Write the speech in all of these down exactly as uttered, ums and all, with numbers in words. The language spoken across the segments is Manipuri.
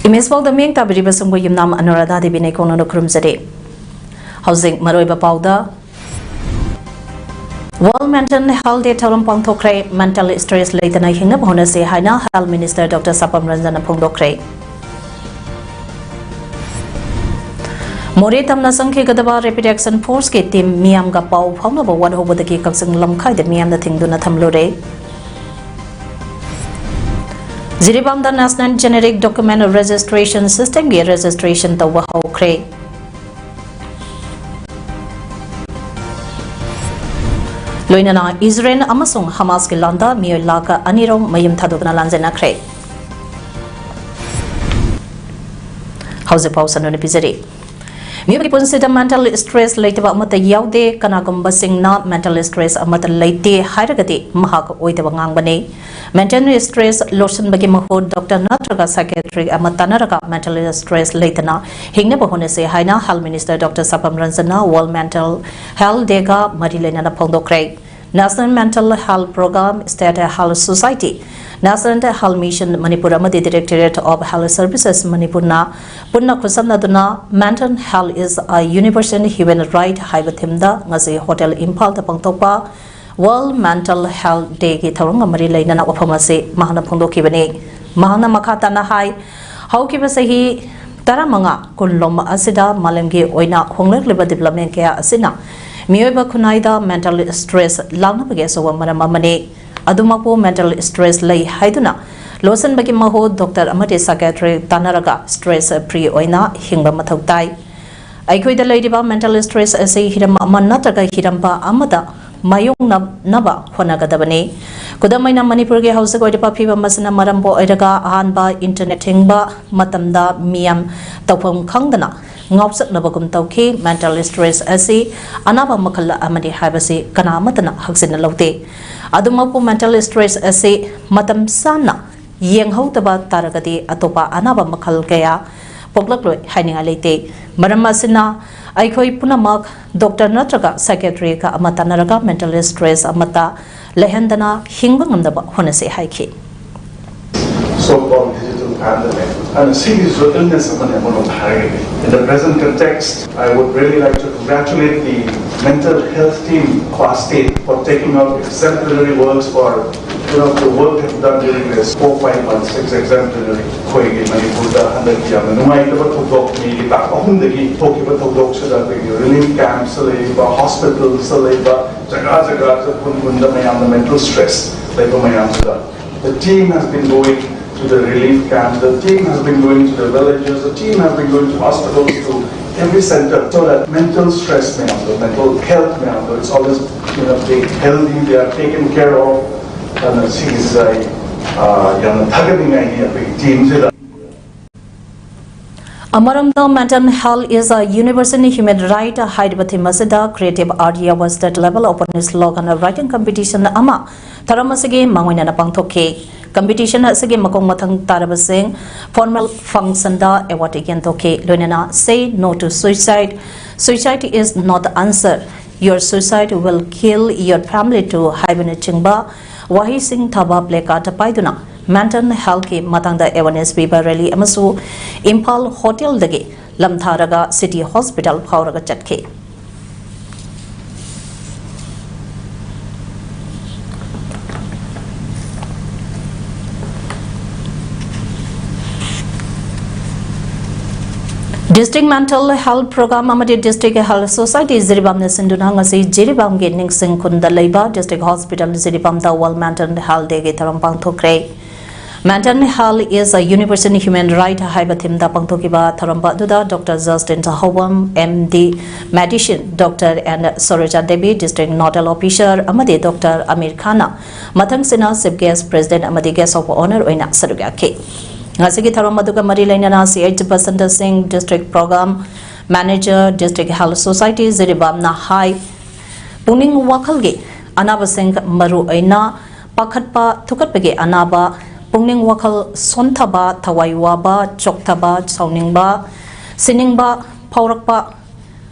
ꯏꯃꯦꯖ ꯄꯥꯎꯗ ꯃꯤꯠꯌꯦꯡ ꯇꯥꯕꯤꯔꯤꯕꯁꯤꯡꯕꯨ ꯌꯨꯝꯅꯥꯝ ꯑꯅꯨꯔꯥꯙꯥ ꯗꯦꯕꯤꯅ ꯏꯀꯣꯛꯅꯅ ꯈꯨꯔꯨꯝꯖꯔꯤ꯫ ꯍꯧꯖꯤꯛ ꯃꯔꯨꯑꯣꯏꯕ ꯄꯥꯎꯗ, World Mental Health Day ꯊꯧꯔꯝ ꯄꯥꯡꯊꯣꯛꯈ꯭ꯔꯦ꯫ Mental stress ꯂꯩꯇꯅ ꯍꯤꯡꯅꯕ ꯍꯣꯠꯅꯁꯤ ꯍꯥꯏꯅ Health Minister Doctor ꯁꯥꯄꯝ ꯔꯟꯖꯟꯅ ꯐꯣꯡꯗꯣꯛꯈ꯭ꯔꯦ꯫ ꯃꯣꯔꯦ ꯇꯝꯅ ꯆꯪꯈꯤꯒꯗꯕ Rapid Action Force ꯀꯤ team ꯃꯤꯌꯥꯝꯒ ꯄꯥꯎ ꯐꯥꯎꯅꯕ ꯋꯥꯠꯍꯧꯕꯗꯒꯤ ꯀꯛꯆꯤꯡ ꯂꯝꯈꯥꯏꯗ ꯃꯤꯌꯥꯝꯅ ꯊꯤꯡꯗꯨꯅ ꯊꯝꯂꯨꯔꯦ꯫ ꯖꯤꯔꯤꯕꯥꯝꯗ National Generic Document Registration System ꯒꯤ registration ꯇꯧꯕ ꯍꯧꯈ꯭ꯔꯦ꯫ ꯂꯣꯏꯅꯅ ꯏꯖꯔꯦꯜ ꯑꯃꯁꯨꯡ ꯍꯃꯥꯁꯀꯤ ꯂꯥꯟꯗ ꯃꯤꯑꯣꯏ ꯂꯥꯈ ꯑꯅꯤꯔꯣꯝ ꯃꯌꯨꯝ ꯊꯥꯗꯣꯛꯇꯨꯅ ꯂꯥꯟꯖꯦꯟꯅꯈ꯭ꯔꯦ꯫ ꯍꯧꯖꯤꯛ ꯄꯥꯎ ꯁꯟꯗꯣꯛꯅ ꯄꯤꯖꯔꯤ꯫ ꯃꯤꯑꯣꯏꯕꯒꯤ ꯄꯨꯟꯁꯤꯗ mental stress ꯂꯩꯇꯕ ꯑꯃꯠꯇ ꯌꯥꯎꯗꯦ꯫ ꯀꯅꯥꯒꯨꯝꯕꯁꯤꯡꯅ mental stress ꯑꯃꯠꯇ ꯂꯩꯇꯦ ꯍꯥꯏꯔꯒꯗꯤ ꯃꯍꯥꯛ ꯑꯣꯏꯗꯕ ꯉꯥꯡꯕꯅꯤ꯫ Mental stress ꯂꯣꯠꯁꯤꯟꯕꯒꯤ ꯃꯍꯨꯠ doctor ꯅꯠꯇ꯭ꯔꯒ psychiatrist ꯑꯃ ꯇꯥꯟꯅꯔꯒ mental stress ꯂꯩꯇꯅ ꯍꯤꯡꯅꯕ ꯍꯣꯠꯅꯁꯤ ꯍꯥꯏꯅ Health Minister Doctor ꯁꯥꯄꯝ ꯔꯟꯖꯟꯅ World Mental Health Day ꯒ ꯃꯔꯤ ꯂꯩꯅꯅ ꯐꯣꯡꯗꯣꯛꯈ꯭ꯔꯦ꯫ National Mental Health Program, State Health Society, National Health Mission Manipur ꯑꯃꯗꯤ Directorate of Health Services ꯃꯅꯤꯄꯨꯔꯅ ꯄꯨꯟꯅ ꯈꯨꯠꯁꯝꯅꯗꯨꯅ Mental Health is a Universal Human Right ꯍꯥꯏꯕ theme ꯗ ꯉꯁꯤ ꯍꯣꯇꯦꯜ ꯏꯝꯐꯥꯜꯗ ꯄꯥꯡꯊꯣꯛꯄ World Mental Health Day ꯒꯤ ꯊꯧꯔꯝꯒ ꯃꯔꯤ ꯂꯩꯅꯅ ꯋꯥꯐꯝ ꯑꯁꯤ ꯃꯍꯥꯛꯅ ꯐꯣꯡꯗꯣꯛꯈꯤꯕꯅꯤ꯫ ꯃꯍꯥꯛꯅ ꯃꯈꯥ ꯇꯥꯅ ꯍꯥꯏ, ꯍꯧꯈꯤꯕ ꯆꯍꯤ ꯇꯔꯥꯃꯉꯥ ꯀꯨꯟꯂꯣꯝ ꯑꯁꯤꯗ ꯃꯥꯂꯦꯝꯒꯤ ꯑꯣꯏꯅ ꯍꯣꯡꯂꯛꯂꯤꯕ development ꯀꯌꯥ ꯑꯁꯤꯅ ꯃꯤꯑꯣꯏꯕ ꯈꯨꯟꯅꯥꯏꯗ mental stress ꯂꯥꯛꯅꯕꯒꯤ ꯑꯆꯧꯕ ꯃꯔꯝ ꯑꯃꯅꯤ꯫ ꯑꯗꯨꯃꯛꯄꯨ mental stress ꯂꯩ ꯍꯥꯏꯗꯨꯅ ꯂꯣꯠꯁꯤꯟꯕꯒꯤ ꯃꯍꯨꯠ doctor ꯑꯃꯗꯤ psychiatrist ꯇꯥꯟꯅꯔꯒ stress free ꯑꯣꯏꯅ ꯍꯤꯡꯕ ꯃꯊꯧ ꯇꯥꯏ꯫ ꯑꯩꯈꯣꯏꯗ ꯂꯩꯔꯤꯕ mental stress ꯑꯁꯤ ꯍꯤꯔꯝ ꯑꯃ ꯅꯠꯇ꯭ꯔꯒ ꯍꯤꯔꯝꯕ ꯑꯃꯗ ꯃꯥꯌꯣꯛꯅꯅꯕ ꯍꯣꯠꯅꯒꯗꯕꯅꯤ꯫ ꯈꯨꯗꯝ ꯑꯣꯏꯅ, ꯃꯅꯤꯄꯨꯔꯒꯤ ꯍꯧꯖꯤꯛ ꯑꯣꯏꯔꯤꯕ ꯐꯤꯕꯝ ꯑꯁꯤꯅ ꯃꯔꯝ ꯑꯣꯏꯔꯒ ꯑꯍꯥꯟꯕ internet ꯊꯤꯡꯕ ꯃꯇꯝꯗ ꯃꯤꯌꯥꯝ ꯇꯧꯐꯝ ꯈꯪꯗꯅ ꯉꯥꯎꯆꯠꯅꯕꯒꯨꯝ ꯇꯧꯈꯤ꯫ Mental stress ꯑꯁꯤ ꯑꯅꯥꯕ ꯃꯈꯜ ꯑꯃꯅꯤ ꯍꯥꯏꯕꯁꯤ ꯀꯅꯥ ꯑꯃꯠꯇꯅ ꯍꯛꯆꯤꯟꯅ ꯂꯧꯗꯦ꯫ ꯑꯗꯨꯃꯛꯄꯨ mental stress ꯑꯁꯤ ꯃꯇꯝ ꯆꯥꯅ ꯌꯦꯡꯍꯧꯗꯕ ꯇꯥꯔꯒꯗꯤ ꯑꯇꯣꯞꯄ ꯑꯅꯥꯕ ꯃꯈꯜ ꯀꯌꯥ ꯄꯣꯛꯂꯛꯂꯣꯏ ꯍꯥꯏꯅꯤꯡꯉꯥꯏ ꯂꯩꯇꯦ꯫ ꯃꯔꯝ ꯑꯁꯤꯅ ꯑꯩꯈꯣꯏ ꯄꯨꯝꯅꯃꯛ doctor ꯅꯠꯇ꯭ꯔꯒ psychiatrist ꯑꯃ ꯇꯥꯟꯅꯔꯒ mental stress ꯑꯃꯠꯇ ꯂꯩꯍꯟꯗꯅ ꯍꯤꯡꯕ ꯉꯝꯅꯕ ꯍꯣꯠꯅꯁꯤ ꯍꯥꯏꯈꯤ꯫ Softball digital ꯀꯥꯟꯗꯅꯦ꯫ ꯑꯗꯨꯅ ꯁꯤꯒꯤꯁꯨ illness ꯑꯃꯅꯦ ꯑꯃꯔꯣꯝꯗ ꯍꯥꯏꯔꯒꯗꯤ꯫ In the present context, I would really like to congratulate the mental health team, Class eight, for taking out exemplary works for, you know, the work they've done during this four, five months. It's exemplary. ꯑꯩꯈꯣꯏꯒꯤ ꯃꯅꯤꯄꯨꯔꯗ ꯍꯟꯗꯛꯀꯤ ꯌꯥꯝꯅ ꯅꯨꯡꯉꯥꯏꯇꯕ ꯊꯧꯗꯣꯛ, ꯃꯦꯒꯤ ꯇꯥꯡ ꯑꯍꯨꯝꯗꯒꯤ ꯊꯣꯛꯈꯤꯕ ꯊꯧꯗꯣꯛꯁꯤꯗ ꯑꯩꯈꯣꯏꯒꯤ relief camps ꯂꯩꯔꯤꯕ, hospitals ꯂꯩꯕ, ꯖꯒꯥ ꯖꯒꯥꯗ ꯈꯨꯟ ꯈꯨꯟꯗ ꯃꯌꯥꯝꯅ mental stress ꯂꯩꯕ ꯃꯌꯥꯝꯁꯤꯗ, the team has been going to the relief camps, the team has been going to the villages, the team has been going to hospitals, to every center, so that mental stress ꯃꯌꯥꯝꯗꯣ, mental health ꯃꯌꯥꯝꯗꯣ, it's always, you know, they healthy, they are taken care of. ꯑꯗꯨꯅ ꯁꯤꯒꯤꯁꯤꯗ ꯑꯩ, ꯑ, ꯌꯥꯝꯅ ꯊꯥꯒꯠꯅꯤꯡꯉꯥꯏꯅꯤ ꯑꯩꯈꯣꯏꯒꯤ teamꯁꯤꯗ꯫ ꯑꯃꯔꯣꯝꯗ, Mental Health is a Universal Human Right ꯍꯥꯏꯔꯤꯕ theme ꯑꯁꯤꯗ Creative Art Award, State Level Open Slogan Writing Competition ꯑꯃ ꯊꯧꯔꯝ ꯑꯁꯤꯒꯤ ꯃꯥꯡꯑꯣꯏꯅꯅ ꯄꯥꯡꯊꯣꯛꯈꯤ꯫ Competition ꯑꯁꯤꯒꯤ ꯃꯈꯣꯡ ꯃꯊꯪ ꯇꯥꯔꯕꯁꯤꯡ formal functionꯗ award ꯌꯦꯟꯊꯣꯛꯈꯤ꯫ ꯂꯣꯏꯅꯅ Say No to Suicide, Suicide is not the answer, Your Suicide Will Kill Your Family Too ꯍꯥꯏꯕꯅꯆꯤꯡꯕ ꯋꯥꯍꯩꯁꯤꯡ ꯊꯥꯕ placard ꯄꯥꯏꯗꯨꯅ mental healthꯀꯤ ꯃꯇꯥꯡꯗ awareness ꯄꯤꯕ rally ꯑꯃꯁꯨ ꯏꯝꯐꯥꯜ hotelꯗꯒꯤ ꯂꯝꯊꯥꯔꯒ City Hospital ꯐꯥꯎꯔꯒ ꯆꯠꯈꯤ꯫ District Mental Health Program ꯑꯃꯗꯤ District Health Society ꯖꯤꯔꯤꯕꯥꯝꯅ ꯁꯤꯟꯗꯨꯅ ꯉꯁꯤ ꯖꯤꯔꯤꯕꯥꯝꯒꯤ ꯅꯤꯡꯁꯤꯡ ꯈꯨꯟꯗ ꯂꯩꯕ District Hospital ꯖꯤꯔꯤꯕꯥꯝꯗ World Mental Health Dayꯒꯤ ꯊꯧꯔꯝ ꯄꯥꯡꯊꯣꯛꯈ꯭ꯔꯦ꯫ Mental Health is a Universal Human Right ꯍꯥꯏꯕ themeꯗ ꯄꯥꯡꯊꯣꯛꯈꯤꯕ ꯊꯧꯔꯝ ꯑꯗꯨꯗ Doctor Justin ꯁꯍꯧꯕꯝ, M D, Medicine, Doctor N Soroja Devi, District Nodal Officer, ꯑꯃꯗꯤ Doctor ꯑꯃꯤꯔ ꯈꯥꯟꯅ ꯃꯊꯪꯁꯤꯅ Chief Guest, President ꯑꯃꯗꯤ Guest of Honour ꯑꯣꯏꯅ ꯁꯔꯨꯛ ꯌꯥꯈꯤ꯫ ꯉꯁꯤꯒꯤ ꯊꯧꯔꯝ ꯑꯗꯨꯒ ꯃꯔꯤ ꯂꯩꯅꯅ C H ꯕꯁꯟꯇ ꯁꯤꯡ, District Program Manager, District Health Society ꯖꯤꯔꯤꯕꯥꯝꯅ ꯍꯥꯏ, ꯄꯨꯛꯅꯤꯡ ꯋꯥꯈꯜꯒꯤ ꯑꯅꯥꯕꯁꯤꯡ, ꯃꯔꯨꯑꯣꯏꯅ ꯄꯥꯈꯠꯄ, ꯊꯨꯀꯠꯄꯒꯤ ꯑꯅꯥꯕ, ꯄꯨꯛꯅꯤꯡ ꯋꯥꯈꯜ ꯁꯣꯟꯊꯕ, ꯊꯋꯥꯏ ꯋꯥꯕ, ꯆꯣꯛꯊꯕ, ꯁꯥꯎꯅꯤꯡꯕ, ꯁꯤꯅꯤꯡꯕ ꯐꯥꯎꯔꯛꯄ,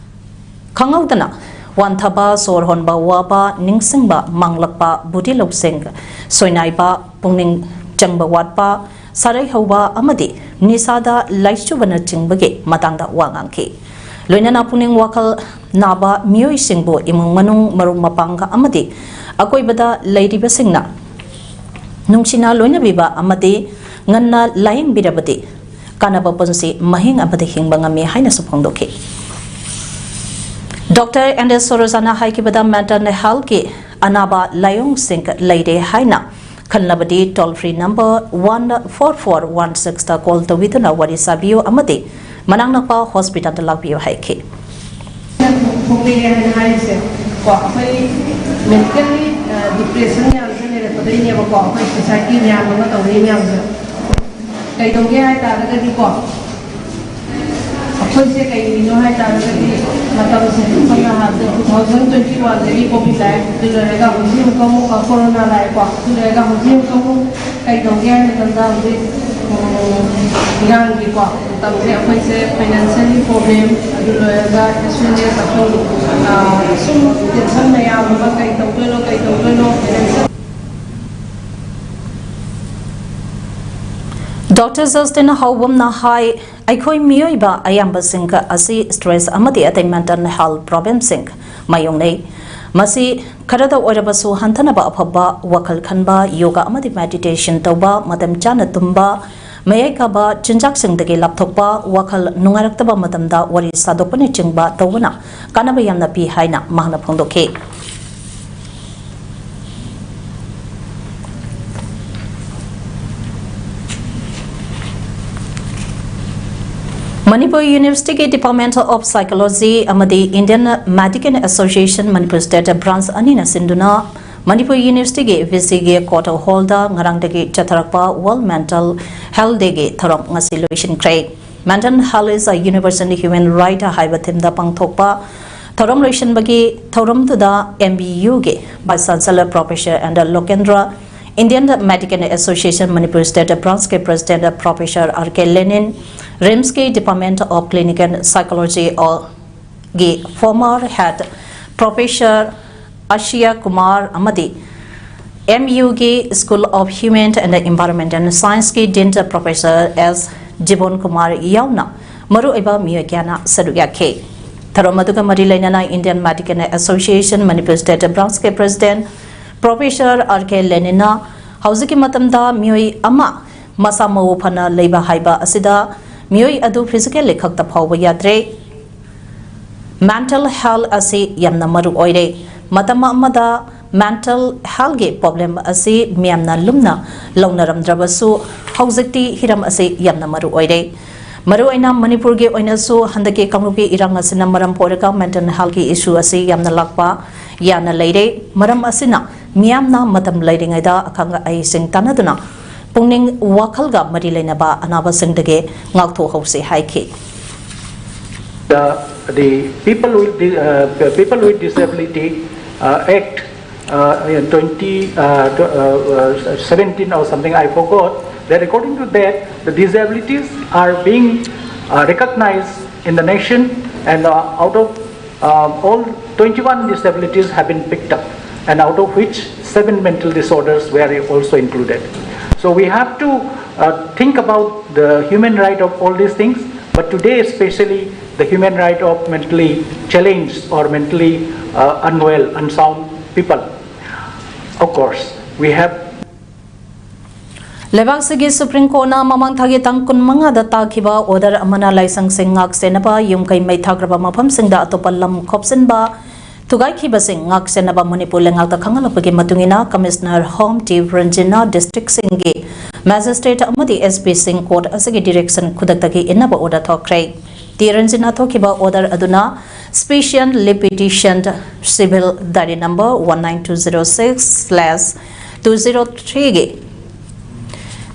ꯈꯪꯍꯧꯗꯅ ꯋꯥꯟꯊꯕ, ꯁꯣꯔ ꯍꯣꯟꯕ ꯋꯥꯕ, ꯅꯤꯡꯁꯤꯡꯕ ꯃꯥꯡꯂꯛꯄ, ꯕꯨꯙꯤ ꯂꯧꯁꯤꯡ ꯁꯣꯏꯅꯥꯏꯕ, ꯄꯨꯛꯅꯤꯡ ꯆꯪꯕ ꯋꯥꯠꯄ, ꯁꯥꯔꯩ ꯍꯧꯕ ꯑꯃꯗꯤ ꯅꯤꯁꯥꯗ ꯂꯥꯏꯆꯨꯕꯅꯆꯤꯡꯕꯒꯤ ꯃꯇꯥꯡꯗ ꯋꯥ ꯉꯥꯡꯈꯤ꯫ ꯂꯣꯏꯅꯅ ꯄꯨꯛꯅꯤꯡ ꯋꯥꯈꯜ ꯅꯥꯕ ꯃꯤꯑꯣꯏꯁꯤꯡꯕꯨ ꯏꯃꯨꯡ ꯃꯅꯨꯡ, ꯃꯔꯨꯞ ꯃꯄꯥꯡ ꯑꯃꯗꯤ ꯑꯀꯣꯏꯕꯗ ꯂꯩꯔꯤꯕꯁꯤꯡꯅ ꯅꯨꯡꯁꯤꯅ ꯂꯣꯏꯅꯕꯤꯕ ꯑꯃꯗꯤ ꯉꯟꯅ ꯂꯥꯌꯦꯡꯕꯤꯔꯕꯗꯤ ꯀꯥꯟꯅꯕ ꯄꯨꯟꯁꯤ ꯃꯍꯤꯡ ꯑꯃꯗ ꯍꯤꯡꯕ ꯉꯝꯃꯤ ꯍꯥꯏꯅꯁꯨ ꯐꯣꯡꯗꯣꯛꯈꯤ꯫ ꯗꯣꯛꯇꯔ ꯑꯦꯟ ꯑꯦꯁ ꯁꯣꯔꯣꯖꯥꯅ ꯍꯥꯏꯈꯤꯕꯗ, ꯃꯦꯟꯇꯜ ꯍꯦꯜꯊꯀꯤ ꯑꯅꯥꯕ ꯂꯥꯏꯑꯣꯡꯁꯤꯡ ꯂꯩꯔꯦ ꯍꯥꯏꯅ ꯈꯜꯂꯕꯗꯤ, toll free number one four four one ꯁꯤꯛꯁꯇ ꯀꯣꯜ ꯇꯧꯕꯤꯗꯨꯅ ꯋꯥꯔꯤ ꯁꯥꯕꯤꯌꯨ ꯑꯃꯗꯤ ꯃꯅꯥꯛ ꯅꯛꯄ ꯍꯣꯁꯄꯤꯇꯥꯜꯗ ꯂꯥꯛꯄꯤꯌꯨ ꯍꯥꯏꯈꯤ꯫ ꯊꯣꯛꯂꯛꯑꯦ ꯍꯥꯏꯅ ꯍꯥꯏꯔꯤꯁꯦ ꯀꯣ, ꯑꯩꯈꯣꯏ ꯃꯦꯟꯇꯦꯜꯂꯤ ꯗꯤꯄ꯭ꯔꯦꯁꯟ ꯃꯌꯥꯝꯁꯦ ꯂꯩꯔꯛꯄꯗꯒꯤꯅꯦꯕꯀꯣ, ꯑꯩꯈꯣꯏ ꯁꯨꯁꯥꯏꯠꯀꯤ ꯃꯌꯥꯝ ꯑꯃ ꯇꯧꯔꯛꯏ ꯃꯌꯥꯝꯁꯦ꯫ ꯀꯩꯗꯧꯒꯦ ꯍꯥꯏ ꯇꯥꯔꯒꯗꯤꯀꯣ, ꯑꯩꯈꯣꯏꯁꯦ ꯀꯩꯒꯤꯅꯣ ꯍꯥꯏ ꯇꯥꯔꯒꯗꯤ, ꯃꯇꯝꯁꯦ ꯁꯝꯅ ꯍꯥꯏꯔꯕꯗ ꯇꯨ ꯊꯥꯎꯖꯟ ꯇ꯭ꯋꯦꯟꯇꯤ ꯋꯥꯟꯗꯒꯤ ꯀꯣꯚꯤꯗ ꯂꯥꯛꯑꯦ, ꯑꯗꯨ ꯂꯣꯏꯔꯒ ꯍꯧꯖꯤꯛ ꯑꯃꯨꯛꯀ ꯑꯃꯨꯛ ꯀꯣꯔꯣꯅꯥ ꯂꯥꯛꯑꯦꯀꯣ, ꯑꯗꯨ ꯂꯣꯏꯔꯒ ꯍꯧꯖꯤꯛ ꯑꯃꯨꯛꯀ ꯑꯃꯨꯛ ꯀꯩꯗꯧꯒꯦ ꯍꯥꯏ ꯃꯇꯝꯗ, ꯍꯧꯖꯤꯛ ꯎꯝ, ꯏꯔꯥꯡꯒꯤꯀꯣ ꯃꯇꯝꯁꯦ ꯑꯩꯈꯣꯏꯁꯦ ꯐꯥꯏꯅꯥꯟꯁꯤꯌꯦꯜꯂꯤ ꯄ꯭ꯔꯣꯕ꯭ꯂꯦꯝ, ꯑꯗꯨ ꯂꯣꯏꯔꯒ ꯑꯦꯁ ꯑꯦꯟ ꯑꯦꯁ ꯑꯩꯈꯣꯏ, ꯑ, ꯁꯨꯝ ꯇꯦꯟꯁꯟ ꯃꯌꯥꯝ ꯑꯃ, ꯀꯩ ꯇꯧꯗꯣꯏꯅꯣ, ꯀꯩ ꯇꯧꯗꯣꯏꯅꯣ, ꯐꯥꯏꯅꯥꯟꯁꯤꯌꯦꯜ ꯗꯣꯛꯇꯔ ꯖꯁꯇꯤꯟ ꯍꯥꯎꯕꯝꯅ ꯍꯥꯏ, ꯑꯩꯈꯣꯏ ꯃꯤꯑꯣꯏꯕ ꯑꯌꯥꯝꯕꯁꯤꯡ ꯑꯁꯤ ꯁ꯭ꯇ꯭ꯔꯦꯁ ꯑꯃꯗꯤ ꯑꯇꯩ ꯃꯦꯟꯇꯜ ꯍꯦꯜꯊ ꯄ꯭ꯔꯣꯕ꯭ꯂꯦꯝꯁꯤꯡ ꯃꯥꯌꯣꯛꯅꯩ꯫ ꯃꯁꯤ ꯈꯔꯗ ꯑꯣꯏꯔꯕꯁꯨ ꯍꯟꯊꯅꯕ ꯑꯐꯕ ꯋꯥꯈꯜ ꯈꯟꯕ, ꯌꯣꯒꯥ ꯑꯃꯗꯤ ꯃꯦꯗꯤꯇꯦꯁꯟ ꯇꯧꯕ, ꯃꯇꯝ ꯆꯥꯅ ꯇꯨꯝꯕ, ꯃꯌꯥꯏ ꯀꯥꯕ ꯆꯤꯟꯖꯥꯛꯁꯤꯡꯗꯒꯤ ꯂꯥꯞꯊꯣꯛꯄ, ꯋꯥꯈꯜ ꯅꯨꯡꯉꯥꯏꯔꯛꯇꯕ ꯃꯇꯝꯗ ꯋꯥꯔꯤ ꯁꯥꯗꯣꯛꯄꯅꯆꯤꯡꯕ ꯇꯧꯕꯅ ꯀꯥꯟꯅꯕ ꯌꯥꯝꯅ ꯄꯤ ꯍꯥꯏꯅ ꯃꯍꯥꯛꯅ ꯐꯣꯡꯗꯣꯛꯈꯤ꯫ ꯃꯅꯤꯄꯨꯔ ꯌꯨꯅꯤꯚꯔꯁꯤꯇꯤꯒꯤ Department of Psychology ꯑꯃꯗꯤ Indian Medical Association Manipur State Branch ꯑꯅꯤꯅ ꯁꯤꯟꯗꯨꯅ ꯃꯅꯤꯄꯨꯔ ꯌꯨꯅꯤꯚꯔꯁꯤꯇꯤꯒꯤ ꯚꯤ ꯁꯤꯒꯤ ꯀꯣꯔꯠ ꯍꯣꯜꯗ ꯉꯔꯥꯡꯗꯒꯤ ꯆꯠꯊꯔꯛꯄ ꯋꯥꯔꯜꯗ ꯃꯦꯟꯇꯜ ꯍꯦꯜꯊ ꯗꯦꯒꯤ ꯊꯧꯔꯝ ꯉꯁꯤ ꯂꯣꯏꯁꯤꯟꯈ꯭ꯔꯦ꯫ Mental health is a universal human right ꯍꯥꯏꯕ ꯊꯤꯝꯗ ꯄꯥꯡꯊꯣꯛꯄ ꯊꯧꯔꯝ ꯂꯣꯏꯁꯤꯟꯕꯒꯤ ꯊꯧꯔꯝꯗꯨꯗ ꯑꯦꯝ ꯕꯤ ꯌꯨꯒꯤ Vice Chancellor Professor N Lokendra, Indian Medical Association Manipur State Branch ꯀꯤ President Professor R K Lenin, ꯔꯤꯝꯁꯀꯤ Department of Clinical Psychology ꯒꯤ former head Professor ꯑꯁꯤꯌꯥ ꯀꯨꯃꯥꯔ ꯑꯃꯗꯤ ꯑꯦꯝ ꯌꯨꯒꯤ School of Human and Environmental Scienceꯀꯤ Dean Professor ꯑꯦꯁ ꯖꯤꯕꯣꯟ ꯀꯨꯃꯥꯔ ꯌꯥꯎꯅ ꯃꯔꯨꯑꯣꯏꯕ ꯃꯤꯑꯣꯏ ꯀꯌꯥꯅ ꯁꯔꯨꯛ ꯌꯥꯈꯤ꯫ ꯊꯧꯔꯝ ꯑꯗꯨꯒ ꯃꯔꯤ ꯂꯩꯅꯅ Indian Medical Association Manipur State Branchꯀꯤ President Professor ꯑꯥꯔ ꯀꯦ ꯂꯦꯅꯤꯟꯅ ꯍꯧꯖꯤꯛꯀꯤ ꯃꯇꯝꯗ ꯃꯤꯑꯣꯏ ꯑꯃ ꯃꯁꯥ ꯃꯎ ꯐꯅ ꯂꯩꯕ ꯍꯥꯏꯕ ꯑꯁꯤꯗ ꯃꯤꯑꯣꯏ ꯑꯗꯨ physically ꯈꯛꯇ ꯐꯥꯎꯕ ꯌꯥꯗ꯭ꯔꯦ꯫ Mental health ꯑꯁꯤ ꯌꯥꯝꯅ ꯃꯔꯨ ꯑꯣꯏꯔꯦ꯫ ꯃꯇꯝ ꯑꯃꯗ mental healthꯀꯤ problem ꯑꯁꯤ ꯃꯤꯌꯥꯝꯅ ꯂꯨꯝꯅ ꯂꯧꯅꯔꯝꯗ꯭ꯔꯕꯁꯨ, ꯍꯧꯖꯤꯛꯇꯤ ꯍꯤꯔꯝ ꯑꯁꯤ ꯌꯥꯝꯅ ꯃꯔꯨ ꯑꯣꯏꯔꯦ꯫ ꯃꯔꯨꯑꯣꯏꯅ ꯃꯅꯤꯄꯨꯔꯒꯤ ꯑꯣꯏꯅꯁꯨ ꯍꯟꯗꯛꯀꯤ ꯀꯥꯡꯂꯨꯞꯀꯤ ꯏꯔꯥꯡ ꯑꯁꯤꯅ ꯃꯔꯝ ꯑꯣꯏꯔꯒ mental healthꯀꯤ issue ꯑꯁꯤ ꯌꯥꯝꯅ ꯂꯥꯛꯄ ꯌꯥꯅ ꯂꯩꯔꯦ꯫ ꯃꯔꯝ ꯑꯁꯤꯅ ꯃꯤꯌꯥꯝꯅ ꯃꯇꯝ ꯂꯩꯔꯤꯉꯩꯗ ꯑꯈꯪ ꯑꯍꯩꯁꯤꯡ ꯇꯥꯟꯅꯗꯨꯅ ꯄꯨꯛꯅꯤꯡ ꯋꯥꯈꯜꯒ ꯃꯔꯤ ꯂꯩꯅꯕ ꯑꯅꯥꯕꯁꯤꯡꯗꯒꯤ ꯉꯥꯛꯊꯣꯛꯍꯧꯁꯤ ꯍꯥꯏꯈꯤ꯫ The, the People with Di- uh, People with Disability uh, Act uh, in twenty uh, tw- uh, uh, seventeen or something, I forgot, that according to that, the disabilities are being uh, recognized in the nation, and uh, out of um, all, twenty-one disabilities have been picked up, and out of which seven mental disorders were also included. So we have to uh, think about the human right of all these things, but today especially the human right of mentally challenged or mentally uh, unwell, unsound people. Of course, we have ꯂꯩꯕꯥꯛꯁꯤꯒꯤ Supreme Courtꯅ ꯃꯃꯥꯡ ꯊꯥꯒꯤ ꯇꯥꯡ ꯀꯨꯟꯃꯉꯥꯗ ꯇꯥꯈꯤꯕ order ꯑꯃꯅ ꯂꯥꯏꯁꯪꯁꯤꯡ ꯉꯥꯛ ꯁꯦꯟꯅꯕ, ꯌꯨꯝ ꯀꯩ ꯃꯩ ꯊꯥꯈ꯭ꯔꯕ ꯃꯐꯝꯁꯤꯡꯗ ꯑꯇꯣꯞꯄ ꯂꯝ ꯈꯣꯞꯆꯤꯟꯕ ꯊꯨꯒꯥꯏꯈꯤꯕꯁꯤꯡ ꯉꯥꯛ ꯁꯦꯟꯅꯕ ꯃꯅꯤꯄꯨꯔ ꯂꯩꯉꯥꯛꯇ ꯈꯪꯍꯜꯂꯛꯄꯒꯤ ꯃꯇꯨꯡ ꯏꯟꯅ, Commissioner Home ꯇꯤ ꯔꯟꯖꯤꯅ districtꯁꯤꯡꯒꯤ magistrate ꯑꯃꯗꯤ S Pꯁꯤꯡ court ꯑꯁꯤꯒꯤ direction ꯈꯨꯗꯛꯇꯒꯤ ꯏꯟꯅꯕ order ꯊꯣꯛꯈ꯭ꯔꯦ꯫ ꯇꯤ ꯔꯟꯖꯤꯅ ꯊꯣꯛꯈꯤꯕ order ꯑꯗꯨꯅ Special Leave Petition Civil Diary Number one nine two zero six slash two zero threeꯒꯤ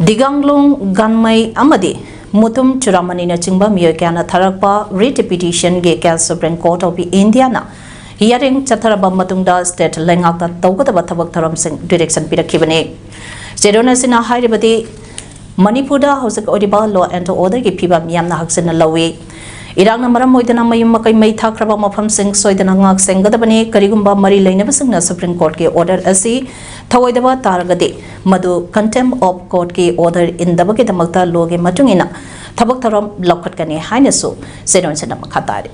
ꯗꯤꯒꯥꯡꯂꯨꯡ ꯒꯥꯟꯃꯩ ꯑꯃꯗꯤ ꯃꯨꯇꯨꯝ ꯆꯨꯔꯥꯃꯅꯤꯅꯆꯤꯡꯕ ꯃꯤꯑꯣꯏ ꯀꯌꯥꯅ ꯊꯥꯔꯛꯄ writ petitionꯒꯤ case Supreme Court of Indiaꯅ hearing ꯆꯠꯊꯔꯕ ꯃꯇꯨꯡꯗ state ꯂꯩꯉꯥꯛꯇ ꯇꯧꯒꯗꯕ ꯊꯕꯛ ꯊꯧꯔꯝꯁꯤꯡ direction ꯄꯤꯔꯛꯈꯤꯕꯅꯤ꯫ ꯆꯦꯔꯣꯜ ꯑꯁꯤꯅ ꯍꯥꯏꯔꯤꯕꯗꯤ, ꯃꯅꯤꯄꯨꯔꯗ ꯍꯧꯖꯤꯛ ꯑꯣꯏꯔꯤꯕ law and orderꯒꯤ ꯐꯤꯕꯝ ꯌꯥꯝꯅ ꯍꯛꯆꯤꯟꯅ ꯂꯧꯏ꯫ ꯏꯔꯥꯡꯅ ꯃꯔꯝ ꯑꯣꯏꯗꯨꯅ ꯃꯌꯨꯝ ꯃꯀꯩ ꯃꯩ ꯊꯥꯈ꯭ꯔꯕ ꯃꯐꯝꯁꯤꯡ ꯁꯣꯏꯗꯅ ꯉꯥꯛ ꯁꯦꯟꯒꯗꯕꯅꯤ꯫ ꯀꯔꯤꯒꯨꯝꯕ ꯃꯔꯤ ꯂꯩꯅꯕꯁꯤꯡꯅ Supreme Courtꯀꯤ order ꯑꯁꯤ ꯊꯧꯑꯣꯏꯗꯕ ꯇꯥꯔꯒꯗꯤ, ꯃꯗꯨ contempt of courtꯀꯤ order ꯏꯟꯗꯕꯒꯤꯗꯃꯛꯇ lawꯒꯤ ꯃꯇꯨꯡ ꯏꯟꯅ ꯊꯕꯛ ꯊꯧꯔꯝ ꯂꯧꯈꯠꯀꯅꯤ ꯍꯥꯏꯅꯁꯨ ꯆꯦꯔꯣꯟꯁꯤꯅ ꯃꯈꯥ ꯇꯥꯔꯤ꯫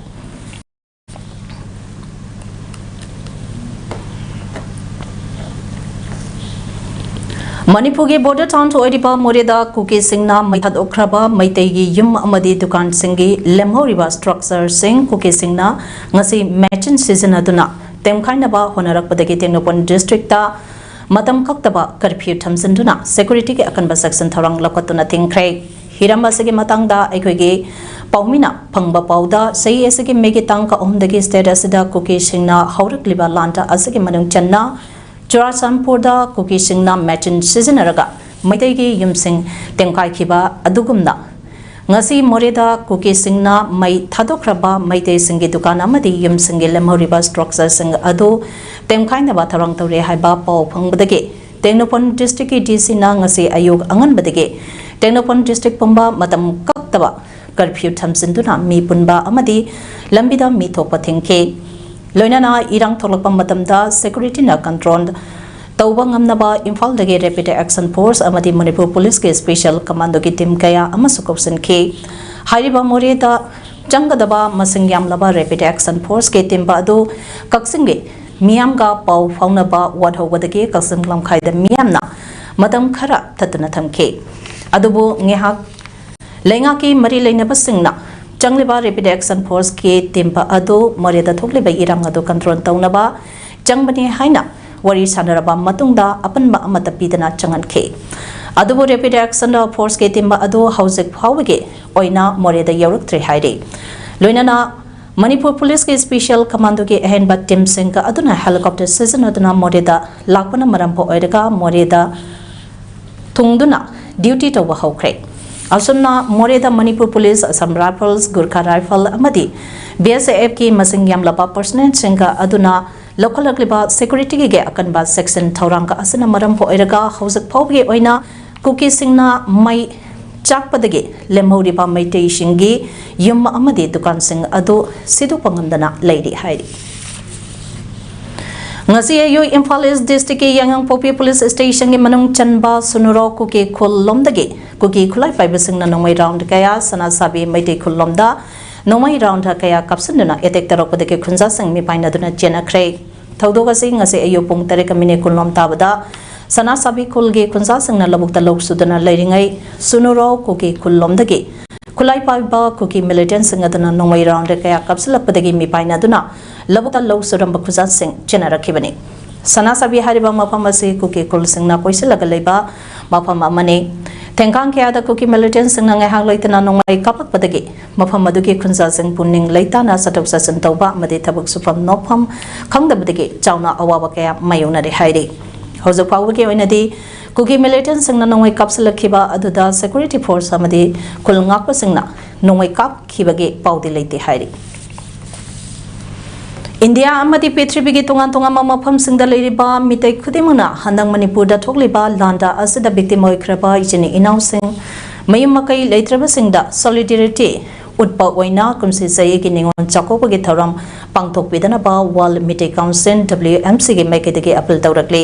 ꯃꯅꯤꯄꯨꯔꯒꯤ border town ꯑꯣꯏꯔꯤꯕ ꯃꯣꯔꯦꯗ ꯀꯨꯀꯤꯁꯤꯡꯅ ꯃꯩ ꯊꯥꯗꯣꯛꯈ꯭ꯔꯕ ꯃꯩꯇꯩꯒꯤ ꯌꯨꯝ ꯑꯃꯗꯤ ꯗꯨꯀꯥꯟꯁꯤꯡꯒꯤ ꯂꯦꯝꯍꯧꯔꯤꯕ structureꯁꯤꯡ ꯀꯨꯀꯤꯁꯤꯡꯅ ꯉꯁꯤ machine ꯁꯤꯖꯤꯟꯅꯗꯨꯅ ꯇꯦꯝꯈꯥꯏꯅꯕ ꯍꯣꯠꯅꯔꯛꯄꯗꯒꯤ ꯇꯦꯡꯅꯧꯄꯜ districtꯇ ꯃꯇꯝ ꯀꯛꯇꯕ curfew ꯊꯝꯖꯤꯟꯗꯨꯅ securityꯒꯤ ꯑꯀꯟꯕ section ꯊꯧꯔꯥꯡ ꯂꯧꯈꯠꯇꯨꯅ ꯊꯤꯡꯈ꯭ꯔꯦ꯫ ꯍꯤꯔꯝ ꯑꯁꯤꯒꯤ ꯃꯇꯥꯡꯗ ꯑꯩꯈꯣꯏꯒꯤ ꯄꯥꯎꯃꯤꯅ ꯐꯪꯕ ꯄꯥꯎꯗ, ꯆꯍꯤ ꯑꯁꯤꯒꯤ ꯃꯦꯒꯤ ꯇꯥꯡ ꯑꯍꯨꯝꯗꯒꯤ state ꯑꯁꯤꯗ ꯀꯨꯀꯤꯁꯤꯡꯅ ꯍꯧꯔꯛꯂꯤꯕ ꯂꯥꯟꯗ ꯑꯁꯤꯒꯤ ꯃꯅꯨꯡ ꯆꯟꯅ ꯆꯨꯔꯥꯆꯥꯟꯄꯨꯔꯗ ꯀꯨꯀꯤꯁꯤꯡꯅ machine ꯁꯤꯖꯤꯟꯅꯔꯒ ꯃꯩꯇꯩꯒꯤ ꯌꯨꯝꯁꯤꯡ ꯇꯦꯝꯈꯥꯏꯈꯤꯕ ꯑꯗꯨꯒꯨꯝꯅ, ꯉꯁꯤ ꯃꯣꯔꯦꯗ ꯀꯨꯀꯤꯁꯤꯡꯅ ꯃꯩ ꯊꯥꯗꯣꯛꯈ꯭ꯔꯕ ꯃꯩꯇꯩꯁꯤꯡꯒꯤ ꯗꯨꯀꯥꯟ ꯑꯃꯗꯤ ꯌꯨꯝꯁꯤꯡꯒꯤ ꯂꯦꯝꯍꯧꯔꯤꯕ structureꯁꯤꯡ ꯑꯗꯨ ꯇꯦꯝꯈꯥꯏꯅꯕ ꯊꯧꯔꯥꯡ ꯇꯧꯔꯦ ꯍꯥꯏꯕ ꯄꯥꯎ ꯐꯪꯕꯗꯒꯤ ꯇꯦꯡꯅꯧꯄꯜ districtꯀꯤ DCꯅ ꯉꯁꯤ ꯑꯌꯨꯛ ꯑꯉꯟꯕꯗꯒꯤ ꯇꯦꯡꯅꯧꯄꯜ district ꯄꯨꯝꯕ ꯃꯇꯝ ꯀꯛꯇꯕ curfew ꯊꯝꯖꯤꯟꯗꯨꯅ ꯃꯤ ꯄꯨꯟꯕ ꯑꯃꯗꯤ ꯂꯝꯕꯤꯗ ꯃꯤ ꯊꯣꯛꯄ ꯊꯤꯡꯈꯤ꯫ ꯂꯣꯏꯅꯅ ꯏꯔꯥꯡ ꯊꯣꯛꯂꯛꯄ ꯃꯇꯝꯗ securityꯅ control ꯇꯧꯕ ꯉꯝꯅꯕ ꯏꯝꯐꯥꯜꯗꯒꯤ Rapid Action Force ꯑꯃꯗꯤ ꯃꯅꯤꯄꯨꯔ Policeꯀꯤ Special Commandoꯒꯤ team ꯀꯌꯥ ꯑꯃꯁꯨ ꯀꯧꯁꯤꯟꯈꯤ꯫ ꯍꯥꯏꯔꯤꯕ ꯃꯣꯔꯦꯗ ꯆꯪꯒꯗꯕ ꯃꯁꯤꯡ ꯌꯥꯝꯂꯕ Rapid Action Forceꯀꯤ team ꯑꯗꯨ ꯀꯛꯆꯤꯡꯒꯤ ꯃꯤꯌꯥꯝꯒ ꯄꯥꯎ ꯐꯥꯎꯅꯕ ꯋꯥꯠꯍꯧꯕꯗꯒꯤ ꯀꯛꯆꯤꯡ ꯂꯝꯈꯥꯏꯗ ꯃꯤꯌꯥꯝꯅ ꯃꯇꯝ ꯈꯔ ꯊꯠꯇꯨꯅ ꯊꯝꯈꯤ꯫ ꯑꯗꯨꯕꯨ ꯉꯥꯏꯍꯥꯛ ꯂꯩꯉꯥꯛꯀꯤ ꯃꯔꯤ ꯂꯩꯅꯕꯁꯤꯡꯅ ꯆꯪꯂꯤꯕ Rapid Action Forceꯀꯤ team ꯑꯗꯨ ꯃꯣꯔꯦꯗ ꯊꯣꯛꯂꯤꯕ ꯏꯔꯥꯡ ꯑꯗꯨ control ꯇꯧꯅꯕ ꯆꯪꯕꯅꯤ ꯍꯥꯏꯅ ꯋꯥꯔꯤ ꯁꯥꯟꯅꯔꯕ ꯃꯇꯨꯡꯗ ꯑꯄꯟꯕ ꯑꯃꯠꯇ ꯄꯤꯗꯅ ꯆꯪꯍꯟꯈꯤ꯫ ꯑꯗꯨꯕꯨ Rapid Action Forceꯀꯤ team ꯑꯗꯨ ꯍꯧꯖꯤꯛ ꯐꯥꯎꯕꯒꯤ ꯑꯣꯏꯅ ꯃꯣꯔꯦꯗ ꯌꯧꯔꯛꯇ꯭ꯔꯤ ꯍꯥꯏꯔꯤ꯫ ꯂꯣꯏꯅꯅ ꯃꯅꯤꯄꯨꯔ Policeꯀꯤ Special Commandoꯒꯤ ꯑꯍꯦꯟꯕ teamꯁꯤꯡꯒ ꯑꯗꯨꯅ helicopter ꯁꯤꯖꯤꯟꯅꯗꯨꯅ ꯃꯣꯔꯦꯗ ꯂꯥꯛꯄꯅ ꯃꯔꯝ ꯑꯣꯏꯔꯒ ꯃꯣꯔꯦꯗ ꯊꯨꯡꯗꯨꯅ duty ꯇꯧꯕ ꯍꯧꯈ꯭ꯔꯦ꯫ ꯑꯁꯨꯝꯅ ꯃꯣꯔꯦꯗ Manipur Police, Assam Rifles, Gorkha Rifle ꯑꯃꯗꯤ BSFꯀꯤ ꯃꯁꯤꯡ ꯌꯥꯝꯂꯕ personnelꯁꯤꯡꯒ ꯑꯗꯨꯅ ꯂꯧꯈꯠꯂꯛꯂꯤꯕ securityꯒꯤ ꯑꯀꯟꯕ section ꯊꯧꯔꯥꯡꯒ ꯑꯁꯤꯅ ꯃꯔꯝ ꯑꯣꯏꯔꯒ ꯍꯧꯖꯤꯛ ꯐꯥꯎꯕꯒꯤ ꯑꯣꯏꯅ ꯀꯨꯀꯤꯁꯤꯡꯅ ꯃꯩ ꯆꯥꯛꯄꯗꯒꯤ ꯂꯦꯝꯍꯧꯔꯤꯕ ꯃꯩꯇꯩꯁꯤꯡꯒꯤ ꯌꯨꯝ ꯑꯃꯗꯤ ꯗꯨꯀꯥꯟꯁꯤꯡ ꯑꯗꯨ ꯁꯤꯗꯣꯛꯄ ꯉꯝꯗꯅ ꯂꯩꯔꯤ ꯍꯥꯏꯔꯤ꯫ ꯉꯁꯤ ꯑꯌꯨꯛ ꯏꯝꯐꯥꯜ ꯏꯁ ꯗꯤꯁꯇ꯭ꯔꯤꯛꯀꯤ ꯌꯥꯉꯥꯡꯄꯣꯛꯄꯤ ꯄꯨꯂꯤꯁ ꯁ꯭ꯇꯦꯁꯟꯒꯤ ꯃꯅꯨꯡ ꯆꯟꯕ ꯁꯨꯅꯨꯔꯥꯎ ꯀꯨꯀꯤ ꯈꯨꯜ ꯂꯣꯝꯗꯒꯤ ꯀꯨꯀꯤ ꯈꯨꯠꯂꯥꯏ ꯄꯥꯏꯕꯁꯤꯡꯅ ꯅꯣꯡꯃꯩ ꯔꯥꯎꯟ ꯀꯌꯥ ꯁꯅꯥꯁꯥꯕꯤ ꯃꯩꯇꯩ ꯈꯨꯜ ꯂꯣꯝꯗ ꯅꯣꯡꯃꯩ ꯔꯥꯎꯟ ꯀꯌꯥ ꯀꯥꯞꯁꯤꯟꯗꯨꯅ ꯑꯦꯇꯦꯛ ꯇꯧꯔꯛꯄꯗꯒꯤ ꯈꯨꯟꯖꯥꯁꯤꯡ ꯃꯤꯄꯥꯏꯅꯗꯨꯅ ꯆꯦꯟꯅꯈ꯭ꯔꯦ꯫ ꯊꯧꯗꯣꯛ ꯑꯁꯤ ꯉꯁꯤ ꯑꯌꯨꯛ ꯄꯨꯡ ꯇꯔꯦꯠꯀ ꯃꯤꯅꯤꯠ ꯀꯨꯟꯂꯣꯝ ꯇꯥꯕꯗ ꯁꯅꯥꯁꯥꯕꯤ ꯈꯨꯜꯒꯤ ꯈꯨꯟꯖꯥꯁꯤꯡꯅ ꯂꯧꯕꯨꯛꯇ ꯂꯧ ꯁꯨꯗꯨꯅ ꯂꯩꯔꯤꯉꯩ ꯁꯨꯅꯨꯔꯥꯎ ꯀꯨꯀꯤ ꯈꯨꯜ ꯂꯣꯝꯗꯒꯤ ꯈꯨꯠꯂꯥꯏ ꯄꯥꯏꯕ ꯀꯨꯀꯤ ꯃꯤꯂꯤꯇꯦꯟꯁꯤꯡ ꯑꯗꯨꯅ ꯅꯣꯡꯃꯩ ꯔꯥꯎꯟ ꯀꯌꯥ ꯀꯥꯞꯁꯤꯜꯂꯛꯄꯗꯒꯤ ꯃꯤꯄꯥꯏꯅꯗꯨꯅ ꯂꯧꯕꯨꯛꯇ ꯂꯧ ꯁꯨꯔꯝꯕ ꯈꯨꯟꯖꯥꯁꯤꯡ ꯆꯦꯟꯅꯔꯛꯈꯤꯕꯅꯤ꯫ ꯁꯅꯥꯁꯥꯕꯤ ꯍꯥꯏꯔꯤꯕ ꯃꯐꯝ ꯑꯁꯤ ꯀꯨꯀꯤ ꯈꯨꯜꯁꯤꯡꯅ ꯀꯣꯏꯁꯤꯜꯂꯒ ꯂꯩꯕ ꯃꯐꯝ ꯑꯃꯅꯤ꯫ ꯊꯦꯡꯒꯥꯡ ꯀꯌꯥꯗ ꯀꯨꯀꯤ ꯃꯤꯂꯤꯇꯦꯟꯁꯤꯡꯅ ꯉꯥꯏꯍꯥꯛ ꯂꯩꯇꯅ ꯅꯣꯡꯃꯩ ꯀꯥꯞꯂꯛꯄꯗꯒꯤ ꯃꯐꯝ ꯑꯗꯨꯒꯤ ꯈꯨꯟꯖꯥꯁꯤꯡ ꯄꯨꯛꯅꯤꯡ ꯂꯩꯇꯥꯅ ꯆꯠꯊꯣꯛ ꯆꯠꯁꯤꯟ ꯇꯧꯕ ꯑꯃꯗꯤ ꯊꯕꯛ ꯁꯨꯐꯝ ꯅꯣꯝꯐꯝ ꯈꯪꯗꯕꯗꯒꯤ ꯆꯥꯎꯅ ꯑꯋꯥꯕ ꯀꯌꯥ ꯃꯥꯌꯣꯛꯅꯔꯦ ꯍꯥꯏꯔꯤ꯫ ꯍꯧꯖꯤꯛ ꯐꯥꯎꯕꯒꯤ ꯑꯣꯏꯅꯗꯤ ꯀꯨꯀꯤ ꯃꯤꯂꯤꯇꯦꯟꯁꯤꯡꯅ ꯅꯣꯡꯃꯩ ꯀꯥꯞꯁꯤꯜꯂꯛꯈꯤꯕ ꯑꯗꯨꯗ ꯁꯦꯀ꯭ꯌꯨꯔꯤꯇꯤ ꯐꯣꯔꯁ ꯑꯃꯗꯤ ꯈꯨꯜ ꯉꯥꯛꯄꯁꯤꯡꯅ ꯅꯣꯡꯃꯩ ꯀꯥꯞꯈꯤꯕꯒꯤ ꯄꯥꯎꯗꯤ ꯂꯩꯇꯦ ꯍꯥꯏꯔꯤ꯫ ꯏꯟꯗꯤꯌꯥ ꯑꯃꯗꯤ ꯄ꯭ꯔꯤꯊꯤꯕꯤꯒꯤ ꯇꯣꯉꯥꯟ ꯇꯣꯉꯥꯟꯕ ꯃꯐꯝꯁꯤꯡꯗ ꯂꯩꯔꯤꯕ ꯃꯤꯇꯩ ꯈꯨꯗꯤꯡꯃꯛꯅ ꯍꯟꯗꯛ ꯃꯅꯤꯄꯨꯔꯗ ꯊꯣꯛꯂꯤꯕ ꯂꯥꯟꯗ ꯑꯁꯤꯗ victim ꯑꯣꯏꯈ꯭ꯔꯕ ꯏꯆꯤꯟ ꯏꯅꯥꯎꯁꯤꯡ, ꯃꯌꯨꯝ ꯃꯀꯩ ꯂꯩꯇ꯭ꯔꯕꯁꯤꯡꯗ solidarity ꯎꯠꯄ ꯑꯣꯏꯅ ꯀꯨꯝꯁꯤ ꯆꯍꯤꯒꯤ ꯅꯤꯉꯣꯜ ꯆꯥꯛꯀꯧꯕꯒꯤ ꯊꯧꯔꯝ ꯄꯥꯡꯊꯣꯛꯄꯤꯗꯅꯕ World Meitei Council, W M C ꯒꯤ ꯃꯥꯏꯀꯩꯗꯒꯤ appeal ꯇꯧꯔꯛꯂꯤ꯫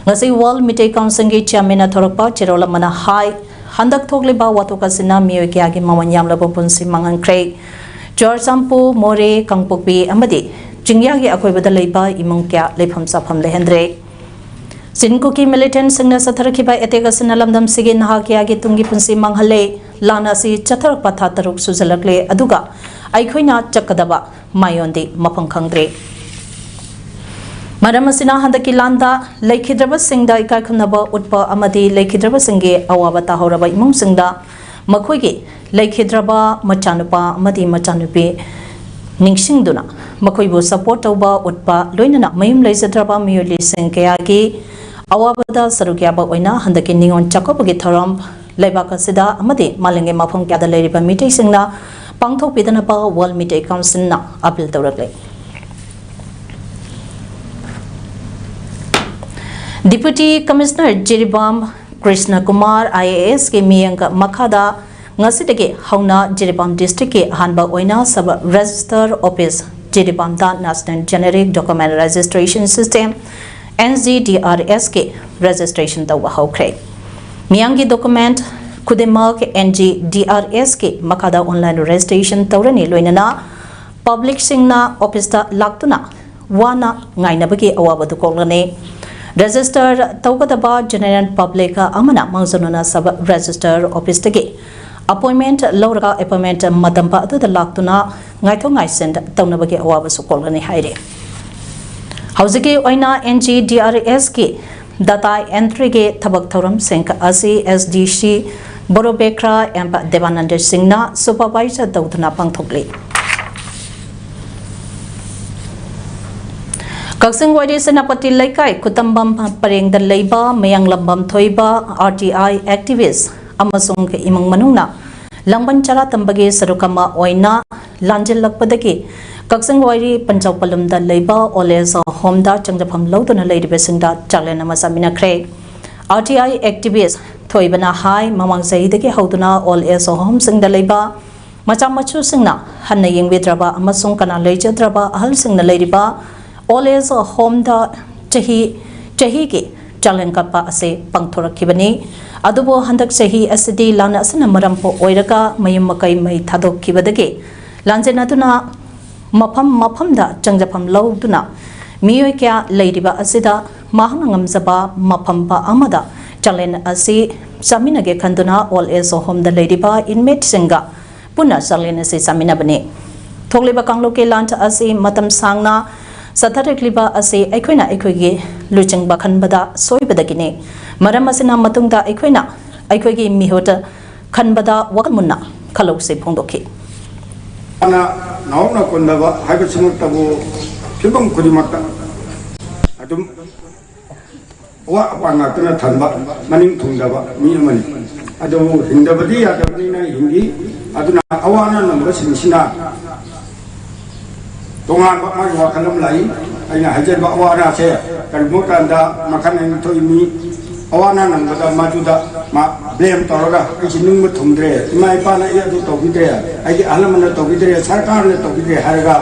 ꯉꯁꯤ World Meitei Council ꯒꯤ chairman ꯅ ꯊꯣꯔꯛꯄ ꯆꯦꯔꯣꯜ ꯑꯃꯅ ꯍꯥꯏ, ꯍꯟꯗꯛ ꯊꯣꯛꯂꯤꯕ ꯋꯥꯊꯣꯛ ꯑꯁꯤꯅ ꯃꯤꯑꯣꯏ ꯀꯌꯥꯒꯤ ꯃꯃꯜ ꯌꯥꯝꯂꯕ ꯄꯨꯟꯁꯤ ꯃꯥꯡꯍꯟꯈ꯭ꯔꯦ꯫ ꯆꯨꯔꯆꯥꯟꯄꯨꯔ, ꯃꯣꯔꯦ, ꯀꯥꯡꯄꯣꯛꯄꯤ ꯑꯃꯗꯤ ꯆꯤꯡꯌꯥꯒꯤ ꯑꯀꯣꯏꯕꯗ ꯂꯩꯕ ꯏꯃꯨꯡ ꯀꯌꯥ ꯂꯩꯐꯝ ꯆꯥꯐꯝ ꯂꯩꯍꯟꯗ꯭ꯔꯦ꯫ ꯆꯤꯟ ꯀꯨꯀꯤ ꯃꯤꯂꯤꯇꯦꯟꯁꯤꯡꯅ ꯆꯠꯊꯔꯛꯈꯤꯕ ꯑꯦꯇꯦꯛ ꯑꯁꯤꯅ ꯂꯝꯗꯝꯁꯤꯒꯤ ꯅꯍꯥ ꯀꯌꯥꯒꯤ ꯇꯨꯡꯒꯤ ꯄꯨꯟꯁꯤ ꯃꯥꯡꯍꯜꯂꯦ꯫ ꯂꯥꯟ ꯑꯁꯤ ꯆꯠꯊꯔꯛꯄ ꯊꯥ ꯇꯔꯨꯛ ꯁꯨꯖꯜꯂꯛꯂꯦ, ꯑꯗꯨꯒ ꯑꯩꯈꯣꯏꯅ ꯆꯠꯀꯗꯕ ꯃꯥꯌꯣꯟꯗꯤ ꯃꯐꯝ ꯈꯪꯗ꯭ꯔꯦ꯫ ꯃꯔꯝ ꯑꯁꯤꯅ ꯍꯟꯗꯛꯀꯤ ꯂꯥꯟꯗ ꯂꯩꯈꯤꯗ꯭ꯔꯕꯁꯤꯡꯗ ꯏꯀꯥꯏ ꯈꯨꯝꯅꯕ ꯎꯠꯄ ꯑꯃꯗꯤ ꯂꯩꯈꯤꯗ꯭ꯔꯕꯁꯤꯡꯒꯤ ꯑꯋꯥꯕ ꯇꯥꯍꯧꯔꯕ ꯏꯃꯨꯡꯁꯤꯡꯗ ꯃꯈꯣꯏꯒꯤ ꯂꯩꯈꯤꯗ꯭ꯔꯕ ꯃꯆꯥꯅꯨꯄꯥ ꯑꯃꯗꯤ ꯃꯆꯥꯅꯨꯄꯤ ꯅꯤꯡꯁꯤꯡꯗꯨꯅ ꯃꯈꯣꯏꯕꯨ support ꯇꯧꯕ ꯎꯠꯄ, ꯂꯣꯏꯅꯅ ꯃꯌꯨꯝ ꯂꯩꯖꯗ꯭ꯔꯕ ꯃꯤꯑꯣꯏ ꯂꯤꯁꯤꯡ ꯀꯌꯥꯒꯤ ꯑꯋꯥꯕꯗ ꯁꯔꯨꯛ ꯌꯥꯕ ꯑꯣꯏꯅ ꯍꯟꯗꯛꯀꯤ ꯅꯤꯉꯣꯜ ꯆꯥꯛꯀꯧꯕꯒꯤ ꯊꯧꯔꯝ ꯂꯩꯕꯥꯛ ꯑꯁꯤꯗ ꯑꯃꯗꯤ ꯃꯥꯂꯦꯝꯒꯤ ꯃꯐꯝ ꯀꯌꯥꯗ ꯂꯩꯔꯤꯕ ꯃꯤꯇꯩꯁꯤꯡꯅ ꯄꯥꯡꯊꯣꯛꯄꯤꯗꯅꯕ World Meitei Council ꯅ appeal ꯇꯧꯔꯛꯂꯦ꯫ Deputy Commissioner Jiribam Krishna Kumar, I A ꯑꯦꯁꯀꯤ ꯃꯤꯠꯌꯦꯡꯒꯤ ꯃꯈꯥꯗ ꯉꯁꯤꯗꯒꯤ ꯍꯧꯅ ꯖꯤꯔꯤꯕꯥꯝ ꯗꯤꯁꯇ꯭ꯔꯤꯛꯀꯤ ꯑꯍꯥꯟꯕ ꯑꯣꯏꯅ ꯁꯕ ꯔꯦꯖꯤꯁꯇꯔ ꯑꯣꯐꯤꯁ ꯖꯤꯔꯤꯕꯥꯝꯗ national generic document registration system, N G D R ꯑꯦꯁꯀꯤ ꯔꯦꯖꯤꯁꯇ꯭ꯔꯦꯁꯟ ꯇꯧꯕ ꯍꯧꯈ꯭ꯔꯦ꯫ ꯃꯤꯌꯥꯝꯒꯤ ꯗꯣꯀꯨꯃꯦꯟ ꯈꯨꯗꯤꯡꯃꯛ ꯑꯦꯟ ꯖꯤ ꯗꯤ ꯑꯥꯔ ꯑꯦꯁꯀꯤ ꯃꯈꯥꯗ ꯑꯣꯟꯂꯥꯏꯟ ꯔꯦꯖꯤꯁꯇ꯭ꯔꯦꯁꯟ ꯇꯧꯔꯅꯤ, ꯂꯣꯏꯅꯅ ꯄꯕ꯭ꯂꯤꯛꯁꯤꯡꯅ ꯑꯣꯐꯤꯁꯇ ꯂꯥꯛꯇꯨꯅ ꯋꯥꯅ ꯉꯥꯏꯅꯕꯒꯤ ꯑꯋꯥꯕꯗꯨ ꯀꯣꯛꯂꯅꯤ꯫ ꯔꯦꯖꯤꯁꯇꯔ ꯇꯧꯒꯗꯕ ꯖꯦꯅꯦꯔꯦꯜ ꯄꯕ꯭ꯂꯤꯛ ꯑꯃꯅ ꯃꯥꯡꯖꯧꯅꯅ ꯁꯕ ꯔꯦꯖꯤꯁꯇꯔ ꯑꯣꯐꯤꯁꯇꯒꯤ ꯑꯄꯣꯏꯟꯃꯦꯟꯠ ꯂꯧꯔꯒ ꯑꯄꯣꯏꯟꯃꯦꯟꯠ ꯃꯇꯝ ꯑꯗꯨꯗ ꯂꯥꯛꯇꯨꯅ ꯉꯥꯏꯊꯣꯛ ꯉꯥꯏꯁꯤꯟ ꯇꯧꯅꯕꯒꯤ ꯑꯋꯥꯕꯁꯨ ꯀꯣꯛꯂꯅꯤ ꯍꯥꯏꯔꯤ꯫ ꯍꯧꯖꯤꯛꯀꯤ ꯑꯣꯏꯅ ꯑꯦꯟ ꯖꯤ ꯗꯤ ꯑꯥꯔ ꯑꯦꯁꯀꯤ ꯗꯇꯥ ꯑꯦꯟꯇ꯭ꯔꯤꯒꯤ ꯊꯕꯛ ꯊꯧꯔꯝꯁꯤꯡ ꯑꯁꯤ ꯑꯦꯁ ꯗꯤ ꯁꯤ ꯕꯣꯔꯣꯕꯦꯈ꯭ꯔꯥ ꯑꯦꯝ ꯗꯦꯕꯥꯅꯟꯗ ꯁꯤꯡꯅ ꯁꯨꯄꯔꯚꯥꯏꯖꯔ ꯇꯧꯗꯨꯅ ꯄꯥꯡꯊꯣꯛꯂꯤ꯫ ꯀꯛꯆꯤꯡ ꯋꯥꯏꯔꯤ ꯁꯦꯅꯥꯄꯇꯤ ꯂꯩꯀꯥꯏ ꯈꯨꯇꯝꯕꯝ ꯄꯔꯦꯡꯗ ꯂꯩꯕ ꯃꯌꯥꯡꯂꯝꯕꯝ ꯊꯣꯏꯕ, ꯑꯥꯔ ꯇꯤ ꯑꯥꯏ ꯑꯦꯛꯇꯤꯚꯤꯁ ꯑꯃꯁꯨꯡ ꯏꯃꯨꯡ ꯃꯅꯨꯡꯅ ꯂꯥꯡꯕꯟ ꯆꯔꯥ ꯇꯝꯕꯒꯤ ꯁꯔꯨꯛ ꯑꯃ ꯑꯣꯏꯅ ꯂꯥꯟꯖꯤꯜꯂꯛꯄꯗꯒꯤ ꯀꯛꯆꯤꯡ ꯋꯥꯏꯔꯤ ꯄꯟꯖꯥꯎ ꯄꯂꯨꯝꯗ ꯂꯩꯕ ꯑꯣꯜ ꯑꯦꯖ ꯍꯣꯝꯗ ꯆꯪꯖꯐꯝ ꯂꯧꯗꯨꯅ ꯂꯩꯔꯤꯕꯁꯤꯡꯗ ꯆꯥꯛꯂꯦꯟ ꯑꯃ ꯆꯥꯃꯤꯟꯅꯈ꯭ꯔꯦ꯫ ꯑꯥꯔ ꯇꯤ ꯑꯥꯏ ꯑꯦꯛꯇꯤꯚꯤꯁ ꯊꯣꯏꯕꯅ ꯍꯥꯏ, ꯃꯃꯥꯡ ꯆꯍꯤꯗꯒꯤ ꯍꯧꯗꯨꯅ ꯑꯣꯜ ꯑꯦꯖ ꯍꯣꯝꯁꯤꯡꯗ ꯂꯩꯕ ꯃꯆꯥ ꯃꯁꯨꯁꯤꯡꯅ ꯍꯟꯅ ꯌꯦꯡꯕꯤꯗ꯭ꯔꯕ ꯑꯃꯁꯨꯡ ꯀꯅꯥ ꯂꯩꯖꯗ꯭ꯔꯕ ꯑꯍꯜꯁꯤꯡꯅ ꯂꯩꯔꯤꯕ ꯑꯣꯜ ꯑꯦꯖ ꯍꯣꯝꯗ ꯆꯍꯤ ꯆꯍꯤꯒꯤ ꯆꯥꯛꯂꯦꯟ ꯀꯠꯄ ꯑꯁꯤ ꯄꯥꯡꯊꯣꯔꯛꯈꯤꯕꯅꯤ꯫ ꯑꯗꯨꯕꯨ ꯍꯟꯗꯛ ꯆꯍꯤ ꯑꯁꯤꯗꯤ ꯂꯥꯟ ꯑꯁꯤꯅ ꯃꯔꯝ ꯑꯣꯏꯔꯒ ꯃꯌꯨꯝ ꯃꯀꯩ ꯃꯩ ꯊꯥꯗꯣꯛꯈꯤꯕꯗꯒꯤ ꯂꯥꯟꯖꯦꯟꯅꯗꯨꯅ ꯃꯐꯝ ꯃꯐꯝꯗ ꯆꯪꯖꯐꯝ ꯂꯧꯗꯨꯅ ꯃꯤꯑꯣꯏ ꯀꯌꯥ ꯂꯩꯔꯤꯕ ꯑꯁꯤꯗ ꯃꯍꯥꯛꯅ ꯉꯝꯖꯕ ꯃꯐꯝ ꯑꯃꯗ ꯆꯥꯛꯂꯦꯟ ꯑꯁꯤ ꯆꯥꯃꯤꯟꯅꯒꯦ ꯈꯟꯗꯨꯅ ꯑꯣꯜ ꯑꯦꯖ ꯍꯣꯝꯗ ꯂꯩꯔꯤꯕ ꯏꯟꯃꯦꯠꯁꯤꯡꯒ ꯄꯨꯟꯅ ꯆꯥꯛꯂꯦꯟ ꯑꯁꯤ ꯆꯥꯃꯤꯟꯅꯕꯅꯤ꯫ ꯊꯣꯛꯂꯤꯕ ꯀꯥꯡꯂꯨꯞꯀꯤ ꯂꯥꯟ ꯑꯁꯤ ꯃꯇꯝ ꯁꯥꯡꯅ ꯆꯠꯊꯔꯛꯂꯤꯕ ꯑꯁꯤ ꯑꯩꯈꯣꯏꯅ ꯑꯩꯈꯣꯏꯒꯤ ꯂꯨꯆꯤꯡꯕ ꯈꯟꯕꯗ ꯁꯣꯏꯕꯗꯒꯤꯅꯤ꯫ ꯃꯔꯝ ꯑꯁꯤꯅ ꯃꯇꯨꯡꯗ ꯑꯩꯈꯣꯏꯅ ꯑꯩꯈꯣꯏꯒꯤ ꯃꯤꯍꯨꯠ ꯈꯟꯕꯗ ꯋꯥꯈꯜ ꯃꯨꯟꯅ ꯈꯜꯂꯧꯁꯤ ꯐꯣꯡꯗꯣꯛꯈꯤ꯫ ꯅꯍꯥꯛꯅ ꯀꯨꯟꯗꯕ ꯍꯥꯏꯕꯁꯤꯃꯛꯇꯕꯨ ꯐꯤꯕꯝ ꯈꯨꯗꯤꯡꯃꯛꯇ ꯑꯗꯨꯝ ꯑꯋꯥ ꯑꯄꯥ ꯉꯥꯛꯇꯅ ꯊꯟꯕ, ꯃꯅꯤꯡ ꯊꯨꯡꯗꯕ ꯃꯤ ꯑꯃꯅꯤ꯫ ꯑꯗꯨꯕꯨ ꯍꯤꯡꯗꯕꯗꯤ ꯌꯥꯗꯕꯅꯤꯅ ꯍꯤꯡꯂꯤ꯫ ꯑꯗꯨꯅ ꯑꯋꯥ ꯑꯅꯥ ꯅꯪꯕꯁꯤꯡꯁꯤꯅ ꯇꯣꯉꯥꯟꯕ ꯃꯥꯒꯤ ꯋꯥꯈꯜ ꯑꯃ ꯂꯥꯛꯏ꯫ ꯑꯩꯅ ꯍꯥꯏꯖꯔꯤꯕ ꯑꯋꯥ ꯑꯅꯥꯁꯦ ꯀꯔꯤꯒꯨꯝꯕ ꯀꯥꯟꯗ ꯃꯈꯜ ꯑꯅꯤ ꯊꯣꯛꯏ꯫ ꯃꯤ ꯑꯋꯥ ꯑꯅꯥ ꯅꯪꯕꯗ ꯃꯗꯨꯗ ꯃꯥ ꯕ꯭ꯂꯦꯝ ꯇꯧꯔꯒ, "ꯑꯩꯁꯦ ꯅꯤꯡꯕ ꯊꯨꯡꯗ꯭ꯔꯦ, ꯏꯃꯥ ꯏꯄꯥꯅ ꯑꯩ ꯑꯗꯨ ꯇꯧꯕꯤꯗ꯭ꯔꯦ, ꯑꯩꯒꯤ ꯑꯍꯜ ꯂꯃꯟꯅ ꯇꯧꯕꯤꯗ꯭ꯔꯦ, ꯁꯔꯀꯥꯔꯅ ꯇꯧꯕꯤꯗ꯭ꯔꯦ" ꯍꯥꯏꯔꯒ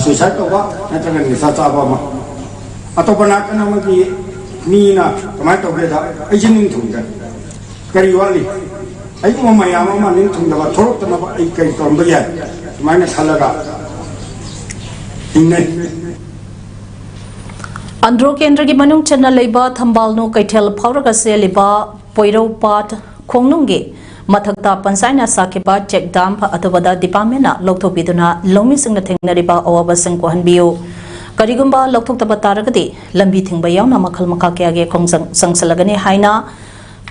ꯁꯨꯏꯁꯥꯏꯠ ꯇꯧꯕ ꯅꯠꯇ꯭ꯔꯒ ꯅꯤꯁꯥ ꯆꯥꯕ ꯑꯃ꯫ ꯑꯇꯣꯞꯄ ꯅꯥꯀꯟ ꯑꯃꯒꯤ ꯃꯤꯅ ꯀꯃꯥꯏꯅ ꯇꯧꯒꯦꯗ, "ꯑꯩꯁꯦ ꯅꯤꯡ ꯊꯨꯡꯗ꯭ꯔꯦ, ꯀꯔꯤ ꯋꯥꯠꯂꯤ? ꯑꯩꯒꯨꯝꯕ ꯃꯌꯥꯝ ꯑꯃ ꯅꯤꯡ ꯊꯨꯡꯗꯕ ꯊꯣꯛꯂꯛꯇꯅꯕ ꯑꯩ ꯀꯔꯤ ꯇꯧꯔꯝꯕ ꯌꯥꯏ?" ꯁꯨꯃꯥꯏꯅ ꯈꯜꯂꯒ ꯍꯤꯡꯅꯩ꯫ ꯑꯟꯗ꯭ꯔꯣ ꯀꯦꯟꯗ꯭ꯔꯒꯤ ꯃꯅꯨꯡ ꯆꯟꯅ ꯂꯩꯕ ꯊꯝꯕꯥꯜꯅꯨ ꯀꯩꯊꯦꯜ ꯐꯥꯎꯔꯒ ꯆꯦꯜꯂꯤꯕ ꯄꯣꯏꯔꯧ ꯄꯥꯠ ꯈꯣꯡꯅꯨꯡꯒꯤ ꯃꯊꯛꯇ ꯄꯟꯆꯥꯏꯅ ꯁꯥꯈꯤꯕ ꯆꯦꯛ ꯗꯥꯝ ꯑꯊꯨꯕꯗ ꯗꯤꯄꯥꯔꯠꯃꯦꯟꯅ ꯂꯧꯊꯣꯛꯄꯤꯗꯨꯅ ꯂꯧꯃꯤꯁꯤꯡꯅ ꯊꯦꯡꯅꯔꯤꯕ ꯑꯋꯥꯕꯁꯤꯡ ꯀꯣꯛꯍꯟꯕꯤꯌꯨ꯫ ꯀꯔꯤꯒꯨꯝꯕ ꯂꯧꯊꯣꯛꯇꯕ ꯇꯥꯔꯒꯗꯤ ꯂꯝꯕꯤ ꯊꯤꯡꯕ ꯌꯥꯎꯅ ꯃꯈꯜ ꯃꯈꯥ ꯀꯌꯥꯒꯤ ꯈꯣꯡꯖꯪ ꯆꯪꯁꯤꯜꯂꯒꯅꯤ ꯍꯥꯏꯅ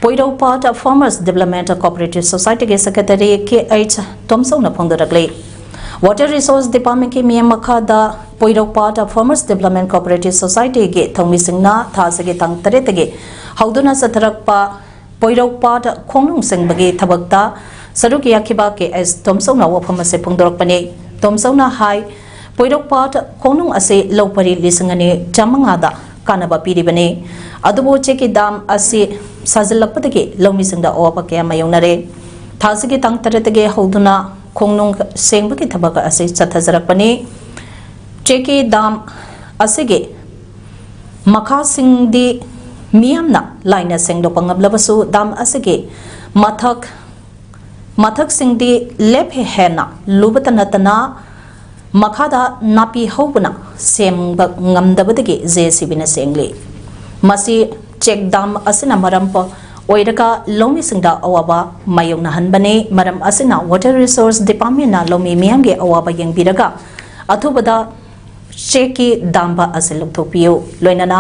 ꯄꯣꯏꯔꯧ ꯄꯥꯠ ꯐꯥꯔꯃꯔꯁ ꯗꯤꯕꯂꯞꯃꯦꯟꯠ ꯀꯣꯑꯣꯄꯔꯦꯇꯤꯚ ꯁꯣꯁꯥꯏꯇꯤꯒꯤ ꯁꯦꯀ꯭ꯔꯦꯇꯔꯤ ꯀꯦ ꯑꯩꯆ ꯇꯣꯝꯆꯧꯅ ꯐꯣꯡꯗꯣꯔꯛꯂꯤ꯫ ꯋꯥꯇꯔ ꯔꯤꯁꯣꯔꯁ ꯗꯤꯄꯥꯔꯠꯃꯦꯟꯠꯀꯤ ꯃꯤꯠꯌꯦꯡ ꯃꯈꯥꯗ ꯄꯣꯏꯔꯧ ꯄꯥꯠ ꯐꯥꯔꯃꯔꯁ ꯗꯤꯕꯂꯞꯃꯦꯟꯠ ꯀꯣꯑꯣꯄꯔꯦꯇꯤꯚ ꯁꯣꯁꯥꯏꯇꯤꯒꯤ ꯊꯧꯃꯤꯁꯤꯡꯅ ꯊꯥ ꯑꯁꯤꯒꯤ ꯇꯥꯡ ꯇꯔꯦꯠꯇꯒꯤ ꯍꯧꯗꯨꯅ ꯆꯠꯊꯔꯛꯄ ꯄꯣꯏꯔꯧ ꯄꯥꯠ ꯈꯣꯡꯅꯨꯡ ꯁꯦꯡꯕꯒꯤ ꯊꯕꯛꯇ ꯁꯔꯨꯛ ꯌꯥꯈꯤꯕ ꯀꯦ ꯑꯦꯁ ꯇꯣꯝꯆꯧꯅ ꯋꯥꯐꯝ ꯑꯁꯤ ꯐꯣꯡꯗꯣꯔꯛꯄꯅꯤ꯫ ꯇꯣꯝꯆꯧꯅ ꯍꯥꯏ, ꯄꯣꯏꯔꯧ ꯄꯥꯠ ꯈꯣꯡꯅꯨꯡ ꯑꯁꯤ ꯂꯧ ꯄꯔꯤ ꯂꯤꯁꯤꯡ ꯑꯅꯤ ꯆꯥꯃꯉꯥꯗ ꯀꯥꯟꯅꯕ ꯄꯤꯔꯤꯕꯅꯤ꯫ ꯑꯗꯨꯕꯨ ꯆꯦꯛꯀꯤ ꯗꯥꯝ ꯑꯁꯤ ꯁꯥꯖꯤꯜꯂꯛꯄꯗꯒꯤ ꯂꯧꯃꯤꯁꯤꯡꯗ ꯑꯋꯥꯕ ꯀꯌꯥ ꯃꯥꯌꯣꯛꯅꯔꯦ꯫ ꯊꯥ ꯑꯁꯤꯒꯤ ꯇꯥꯡ ꯇꯔꯦꯠꯇꯒꯤ ꯍꯧꯗꯨꯅ ꯈꯣꯡꯅꯨꯡ ꯁꯦꯡꯕꯒꯤ ꯊꯕꯛ ꯑꯁꯤ ꯆꯠꯊꯖꯔꯛꯄꯅꯤ꯫ ꯆꯦꯛꯀꯤ ꯗꯥꯝ ꯑꯁꯤꯒꯤ ꯃꯈꯥꯁꯤꯡꯗꯤ ꯃꯤꯌꯥꯝꯅ ꯂꯥꯏꯅ ꯁꯦꯡꯗꯣꯛꯄ ꯉꯝꯂꯕꯁꯨ, ꯗꯥꯝ ꯑꯁꯤꯒꯤ ꯃꯊꯛ ꯃꯊꯛꯁꯤꯡꯗꯤ ꯂꯦꯞ ꯍꯦꯟꯅ ꯂꯨꯕꯇ ꯅꯠꯇꯅ ꯃꯈꯥꯗ ꯅꯥꯄꯤ ꯍꯧꯕꯅ ꯁꯦꯝꯕ ꯉꯝꯗꯕꯗꯒꯤ ꯖꯦ ꯁꯤ ꯕꯤꯅ ꯁꯦꯡꯂꯤ꯫ ꯃꯁꯤ ꯆꯦꯛ ꯗꯥꯝ ꯑꯁꯤꯅ ꯃꯔꯝ ꯑꯣꯏꯔꯒ ꯂꯧꯃꯤꯁꯤꯡꯗ ꯑꯋꯥꯕ ꯃꯥꯌꯣꯛꯅꯍꯟꯕꯅꯤ꯫ ꯃꯔꯝ ꯑꯁꯤꯅ ꯋꯥꯇꯔ ꯔꯤꯁꯣꯔꯁ ꯗꯤꯄꯥꯔꯠꯃꯦꯟꯅ ꯂꯧꯃꯤ ꯃꯤꯌꯥꯝꯒꯤ ꯑꯋꯥꯕ ꯌꯦꯡꯕꯤꯔꯒ ꯑꯊꯨꯕꯗ ꯆꯦꯛꯀꯤ ꯗꯥꯝꯕ ꯑꯁꯤ ꯂꯧꯊꯣꯛꯄꯤꯌꯨ꯫ ꯂꯣꯏꯅꯅ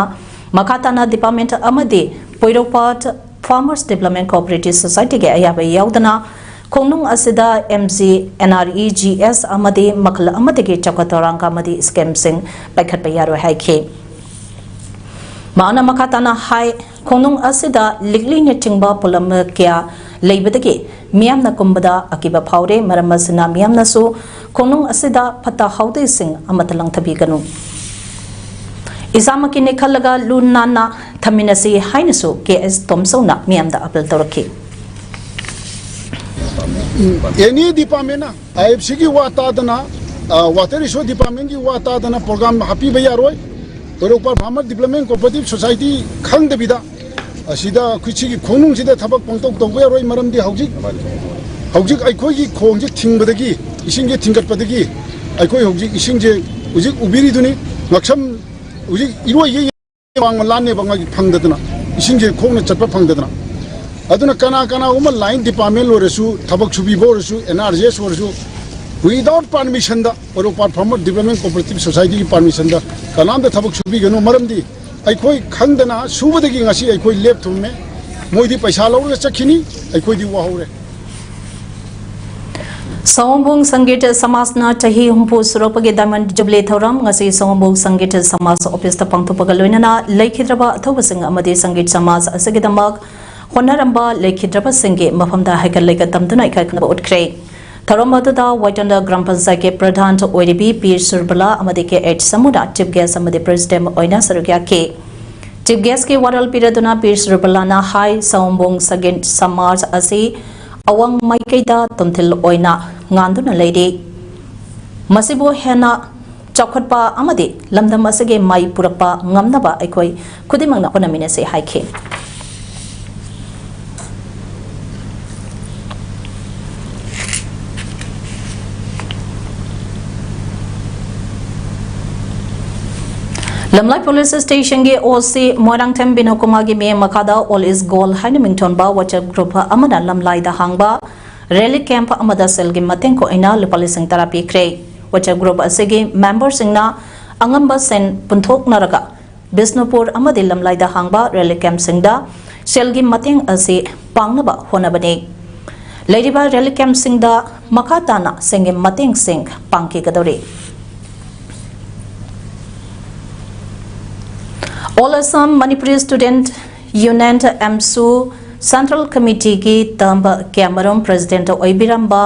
ꯃꯈꯥ ꯇꯥꯅ ꯗꯤꯄꯥꯔꯠꯃꯦꯟ ꯑꯃꯗꯤ ꯄꯣꯏꯔꯧꯄꯥꯠ ꯐꯥꯔꯃꯔꯁ ꯗꯤꯕꯂꯞꯃꯦꯟ ꯀꯣꯑꯣꯄꯔꯦꯇꯤꯚ ꯁꯣꯁꯥꯏꯇꯤꯒꯤ ꯑꯌꯥꯕ ꯌꯥꯎꯗꯅ ꯈꯣꯡꯅꯨꯡ ꯑꯁꯤꯗ M G N R E G S ꯑꯃꯗꯤ ꯃꯈꯜ ꯑꯃꯗꯒꯤ ꯆꯥꯎꯈꯠ ꯊꯧꯔꯥꯡ ꯑꯃꯗꯤ ꯁ꯭ꯀꯤꯝꯁꯤꯡ ꯄꯥꯏꯈꯠꯄ ꯌꯥꯔꯣꯏ ꯍꯥꯏꯈꯤ꯫ ꯃꯍꯥꯛꯅ ꯃꯈꯥ ꯇꯥꯅ ꯍꯥꯏ, ꯈꯣꯡꯅꯨꯡ ꯑꯁꯤꯗ ꯂꯤꯛꯂꯤꯅꯆꯤꯡꯕ ꯄꯣꯠꯂꯝ ꯀꯌꯥ ꯂꯩꯕꯗꯒꯤ ꯃꯤꯌꯥꯝꯅ ꯀꯨꯝꯕꯗ ꯑꯀꯤꯕ ꯐꯥꯎꯔꯦ꯫ ꯃꯔꯝ ꯑꯁꯤꯅ ꯃꯤꯌꯥꯝꯅꯁꯨ ꯈꯣꯡꯅꯨꯡ ꯑꯁꯤꯗ ꯐꯠꯇ ꯍꯥꯎꯗꯤꯁꯤꯡ ꯑꯃꯠꯇ ꯂꯪꯊꯕꯤꯒꯅꯨ꯫ ꯏꯁꯥꯃꯛꯀꯤꯅꯦ ꯈꯜꯂꯒ ꯂꯨ ꯅꯥꯟꯅ ꯊꯝꯃꯤꯟꯅꯁꯤ ꯍꯥꯏꯅꯁꯨ ꯀꯦ ꯑꯦꯁ ꯇꯣꯝꯆꯧꯅ ꯃꯤꯌꯥꯝꯗ ꯑꯥꯄꯤꯜ ꯇꯧꯔꯛꯈꯤ꯫ ꯑꯦꯅꯤ ꯗꯤꯄꯥꯔꯠꯃꯦꯟꯅ, ꯑꯥꯏ ꯑꯦꯐ ꯁꯤꯒꯤ ꯋꯥ ꯇꯥꯗꯅ, ꯋꯥꯇꯔ ꯔꯤꯁꯣꯔꯁ ꯗꯤꯄꯥꯔꯠꯃꯦꯟꯒꯤ ꯋꯥ ꯇꯥꯗꯅ ꯄ꯭ꯔꯣꯒ꯭ꯔꯥꯝ ꯍꯥꯞꯄꯤꯕ ꯌꯥꯔꯣꯏ꯫ ꯀꯣꯏꯔꯧꯄꯥꯜ ꯐꯥꯔꯃꯔ ꯗꯤꯕ꯭ꯂꯞꯃꯦꯟ ꯀꯣꯑꯣꯄꯔꯦꯇꯤꯞ ꯁꯣꯁꯥꯏꯇꯤ ꯈꯪꯗꯕꯤꯗ ꯑꯁꯤꯗ ꯑꯩꯈꯣꯏ ꯁꯤꯒꯤ ꯈꯣꯡꯅꯨꯡꯁꯤꯗ ꯊꯕꯛ ꯄꯪꯇꯧ ꯇꯧꯕ ꯌꯥꯔꯣꯏ꯫ ꯃꯔꯝꯗꯤ ꯍꯧꯖꯤꯛ ꯍꯧꯖꯤꯛ ꯑꯩꯈꯣꯏꯒꯤ ꯈꯣꯡꯁꯦ ꯊꯤꯡꯕꯗꯒꯤ, ꯏꯁꯤꯡꯁꯦ ꯊꯤꯡꯒꯠꯄꯗꯒꯤ ꯑꯩꯈꯣꯏ ꯍꯧꯖꯤꯛ ꯏꯁꯤꯡꯁꯦ ꯍꯧꯖꯤꯛ ꯎꯕꯤꯔꯤꯗꯨꯅꯤ꯫ ꯉꯛꯁꯝ ꯍꯧꯖꯤꯛ ꯏꯔꯣꯏꯒꯤ ꯋꯥꯡꯃ ꯂꯥꯟꯅꯦꯕ ꯉꯥꯒꯤ ꯐꯪꯗꯗꯅ, ꯏꯁꯤꯡꯁꯦ ꯈꯣꯡꯅ ꯆꯠꯄ ꯐꯪꯗꯗꯅ꯫ ꯑꯗꯨꯅ ꯀꯅꯥ ꯀꯅꯥꯒꯨꯝꯕ ꯂꯥꯏꯟ ꯗꯤꯄꯥꯔꯠꯃꯦꯟ ꯑꯣꯏꯔꯁꯨ, ꯊꯕꯛ ꯁꯨꯕꯤꯕ ꯑꯣꯏꯔꯁꯨ, ꯑꯦꯟ ꯑꯥꯔ ꯖꯤ ꯑꯦꯁ ꯑꯣꯏꯔꯁꯨ, without permission ꯗ ꯀꯣꯏꯔꯧꯄꯥꯜ ꯐꯥꯔꯃꯔ ꯗꯤꯕ꯭ꯂꯞꯃꯦꯟ ꯀꯣꯑꯣꯄꯔꯦꯇꯤꯞ ꯁꯣꯁꯥꯏꯇꯤꯒꯤ ꯄꯥꯔꯃꯤꯁꯟꯗ ꯀꯅꯥꯝꯇ ꯊꯕꯛ ꯁꯨꯕꯤꯒꯅꯨ꯫ ꯃꯔꯝꯗꯤ ꯑꯩꯈꯣꯏ ꯈꯪꯗꯅ ꯁꯨꯕꯗꯒꯤ ꯉꯁꯤ ꯑꯩꯈꯣꯏ ꯂꯦꯞ ꯊꯨꯝꯃꯦ꯫ ꯃꯣꯏꯗꯤ ꯄꯩꯁꯥ ꯂꯧꯔꯒ ꯆꯠꯈꯤꯅꯤ, ꯑꯩꯈꯣꯏꯗꯤ ꯋꯥꯍꯧꯔꯦ꯫ ꯁꯑꯣꯝꯕꯨꯡ ꯁꯪꯒꯤꯠ ꯁꯃꯥꯖꯅ ꯆꯍꯤ ꯍꯨꯝꯐꯨ ꯁꯨꯔꯛꯄꯒꯤ ꯗꯥꯏꯃꯟ ꯖꯨꯕꯤꯂꯤ ꯊꯧꯔꯝ ꯉꯁꯤ ꯁꯑꯣꯝꯕꯨꯡ ꯁꯪꯒꯤꯠ ꯁꯃꯥꯖ ꯑꯣꯐꯤꯁꯇ ꯄꯥꯡꯊꯣꯛꯄꯒ ꯂꯣꯏꯅꯅ ꯂꯩꯈꯤꯗ꯭ꯔꯕ ꯑꯊꯧꯕꯁꯤꯡ ꯑꯃꯗꯤ ꯁꯪꯒꯤꯠ ꯁꯃꯥꯖ ꯑꯁꯤꯒꯤꯗꯃꯛ ꯍꯣꯠꯅꯔꯝꯕ ꯂꯩꯈꯤꯗ꯭ꯔꯕꯁꯤꯡꯒꯤ ꯃꯐꯝꯗ ꯍꯩꯀꯠ ꯂꯩꯀꯠ ꯇꯝꯗꯨꯅ ꯏꯀꯥꯏ ꯈꯨꯝꯅꯕ ꯎꯠꯈ꯭ꯔꯦ꯫ ꯊꯧꯔꯝ ꯑꯗꯨꯗ ꯋꯥꯏꯇꯣꯟꯗ ꯒ꯭ꯔꯥꯝ ꯄꯟꯆꯥꯌꯠꯀꯤ ꯄ꯭ꯔꯙꯥꯟ ꯑꯣꯏꯔꯤꯕꯤ ꯄꯤ ꯁꯨꯔꯕꯂꯥ ꯑꯃꯗꯤ ꯀꯦ ꯑꯩꯆ ꯁꯃꯨꯅ ꯆꯤꯐ ꯒꯦꯁ ꯑꯃꯗꯤ ꯄ꯭ꯔꯦꯁꯤꯗꯦꯟꯠ ꯑꯣꯏꯅ ꯁꯔꯨꯛ ꯌꯥꯈꯤ꯫ ꯆꯤꯐ ꯒꯦꯁꯀꯤ ꯋꯥꯔꯣꯜ ꯄꯤꯔꯗꯨꯅ ꯄꯤ ꯁꯨꯔꯕꯂꯥꯅ ꯍꯥꯏ, ꯁꯑꯣꯝꯕꯨꯡ ꯁꯪꯒꯤꯠ ꯁꯃꯥꯖ ꯑꯁꯤ ꯑꯋꯥꯡ ꯃꯥꯏꯀꯩꯗ ꯇꯣꯝꯊꯤꯜ ꯑꯣꯏꯅ ꯉꯥꯟꯗꯨꯅ ꯂꯩꯔꯤ꯫ ꯃꯁꯤꯕꯨ ꯍꯦꯟꯅ ꯆꯥꯎꯈꯠꯄ ꯑꯃꯗꯤ ꯂꯝꯗꯝ ꯑꯁꯤꯒꯤ ꯃꯥꯏ ꯄꯨꯔꯛꯄ ꯉꯝꯅꯕ ꯑꯩꯈꯣꯏ ꯈꯨꯗꯤꯡꯃꯛꯅ ꯍꯣꯠꯅꯃꯤꯟꯅꯁꯤ ꯍꯥꯏꯈꯤ꯫ ꯂꯝꯂꯥꯏ ꯄꯨꯂꯤꯁ ꯁ꯭ꯇꯦꯁꯟꯒꯤ ꯑꯣ ꯁꯤ ꯃꯣꯏꯔꯥꯡꯊꯦꯝ ꯕꯤꯅꯣ ꯀꯨꯃꯥꯔꯒꯤ ꯃꯤꯠꯌꯦꯡ ꯃꯈꯥꯗ All is Gold ꯍꯥꯏꯅ ꯃꯤꯡꯊꯣꯟꯕ WhatsApp ꯒ꯭ꯔꯨꯞ ꯑꯃꯅ ꯂꯝꯂꯥꯏꯗ ꯍꯥꯡꯕ ꯔꯤꯂꯤꯐ ꯀꯦꯝꯞ ꯑꯃꯗ ꯁꯦꯜꯒꯤ ꯃꯇꯦꯡ ꯑꯣꯏꯅ ꯂꯨꯄꯥ ꯂꯤꯁꯤꯡ ꯇꯔꯥ ꯄꯤꯈ꯭ꯔꯦ꯫ WhatsApp ꯒ꯭ꯔꯨꯞ ꯑꯁꯤꯒꯤ ꯃꯦꯝꯕꯔꯁꯤꯡꯅ ꯑꯉꯝꯕ ꯁꯦꯟ ꯄꯨꯟꯊꯣꯛꯅꯔꯒ ꯕꯤꯁꯅꯨꯄꯨꯔ ꯑꯃꯗꯤ ꯂꯝꯂꯥꯏꯗ ꯍꯥꯡꯕ ꯔꯤꯂꯤꯐ ꯀꯦꯝꯞꯁꯤꯡꯗ ꯁꯦꯜꯒꯤ ꯃꯇꯦꯡ ꯑꯁꯤ ꯄꯥꯡꯅꯕ ꯍꯣꯠꯅꯕꯅꯤ꯫ ꯂꯩꯔꯤꯕ ꯔꯤꯂꯤꯐ ꯀꯦꯝꯞꯁꯤꯡꯗ ꯃꯈꯥ ꯇꯥꯅ ꯁꯦꯜꯒꯤ ꯃꯇꯦꯡꯁꯤꯡ ꯄꯥꯡꯈꯤꯒꯗꯧꯔꯤ꯫ All Assam Manipuri Student Union, AMSU, Central Committeeꯒꯤ ꯇꯝꯕ ꯀꯌꯥꯃꯔꯨꯝ ꯄ꯭ꯔꯦꯁꯤꯗꯦꯟꯠ ꯑꯣꯏꯕꯤꯔꯝꯕ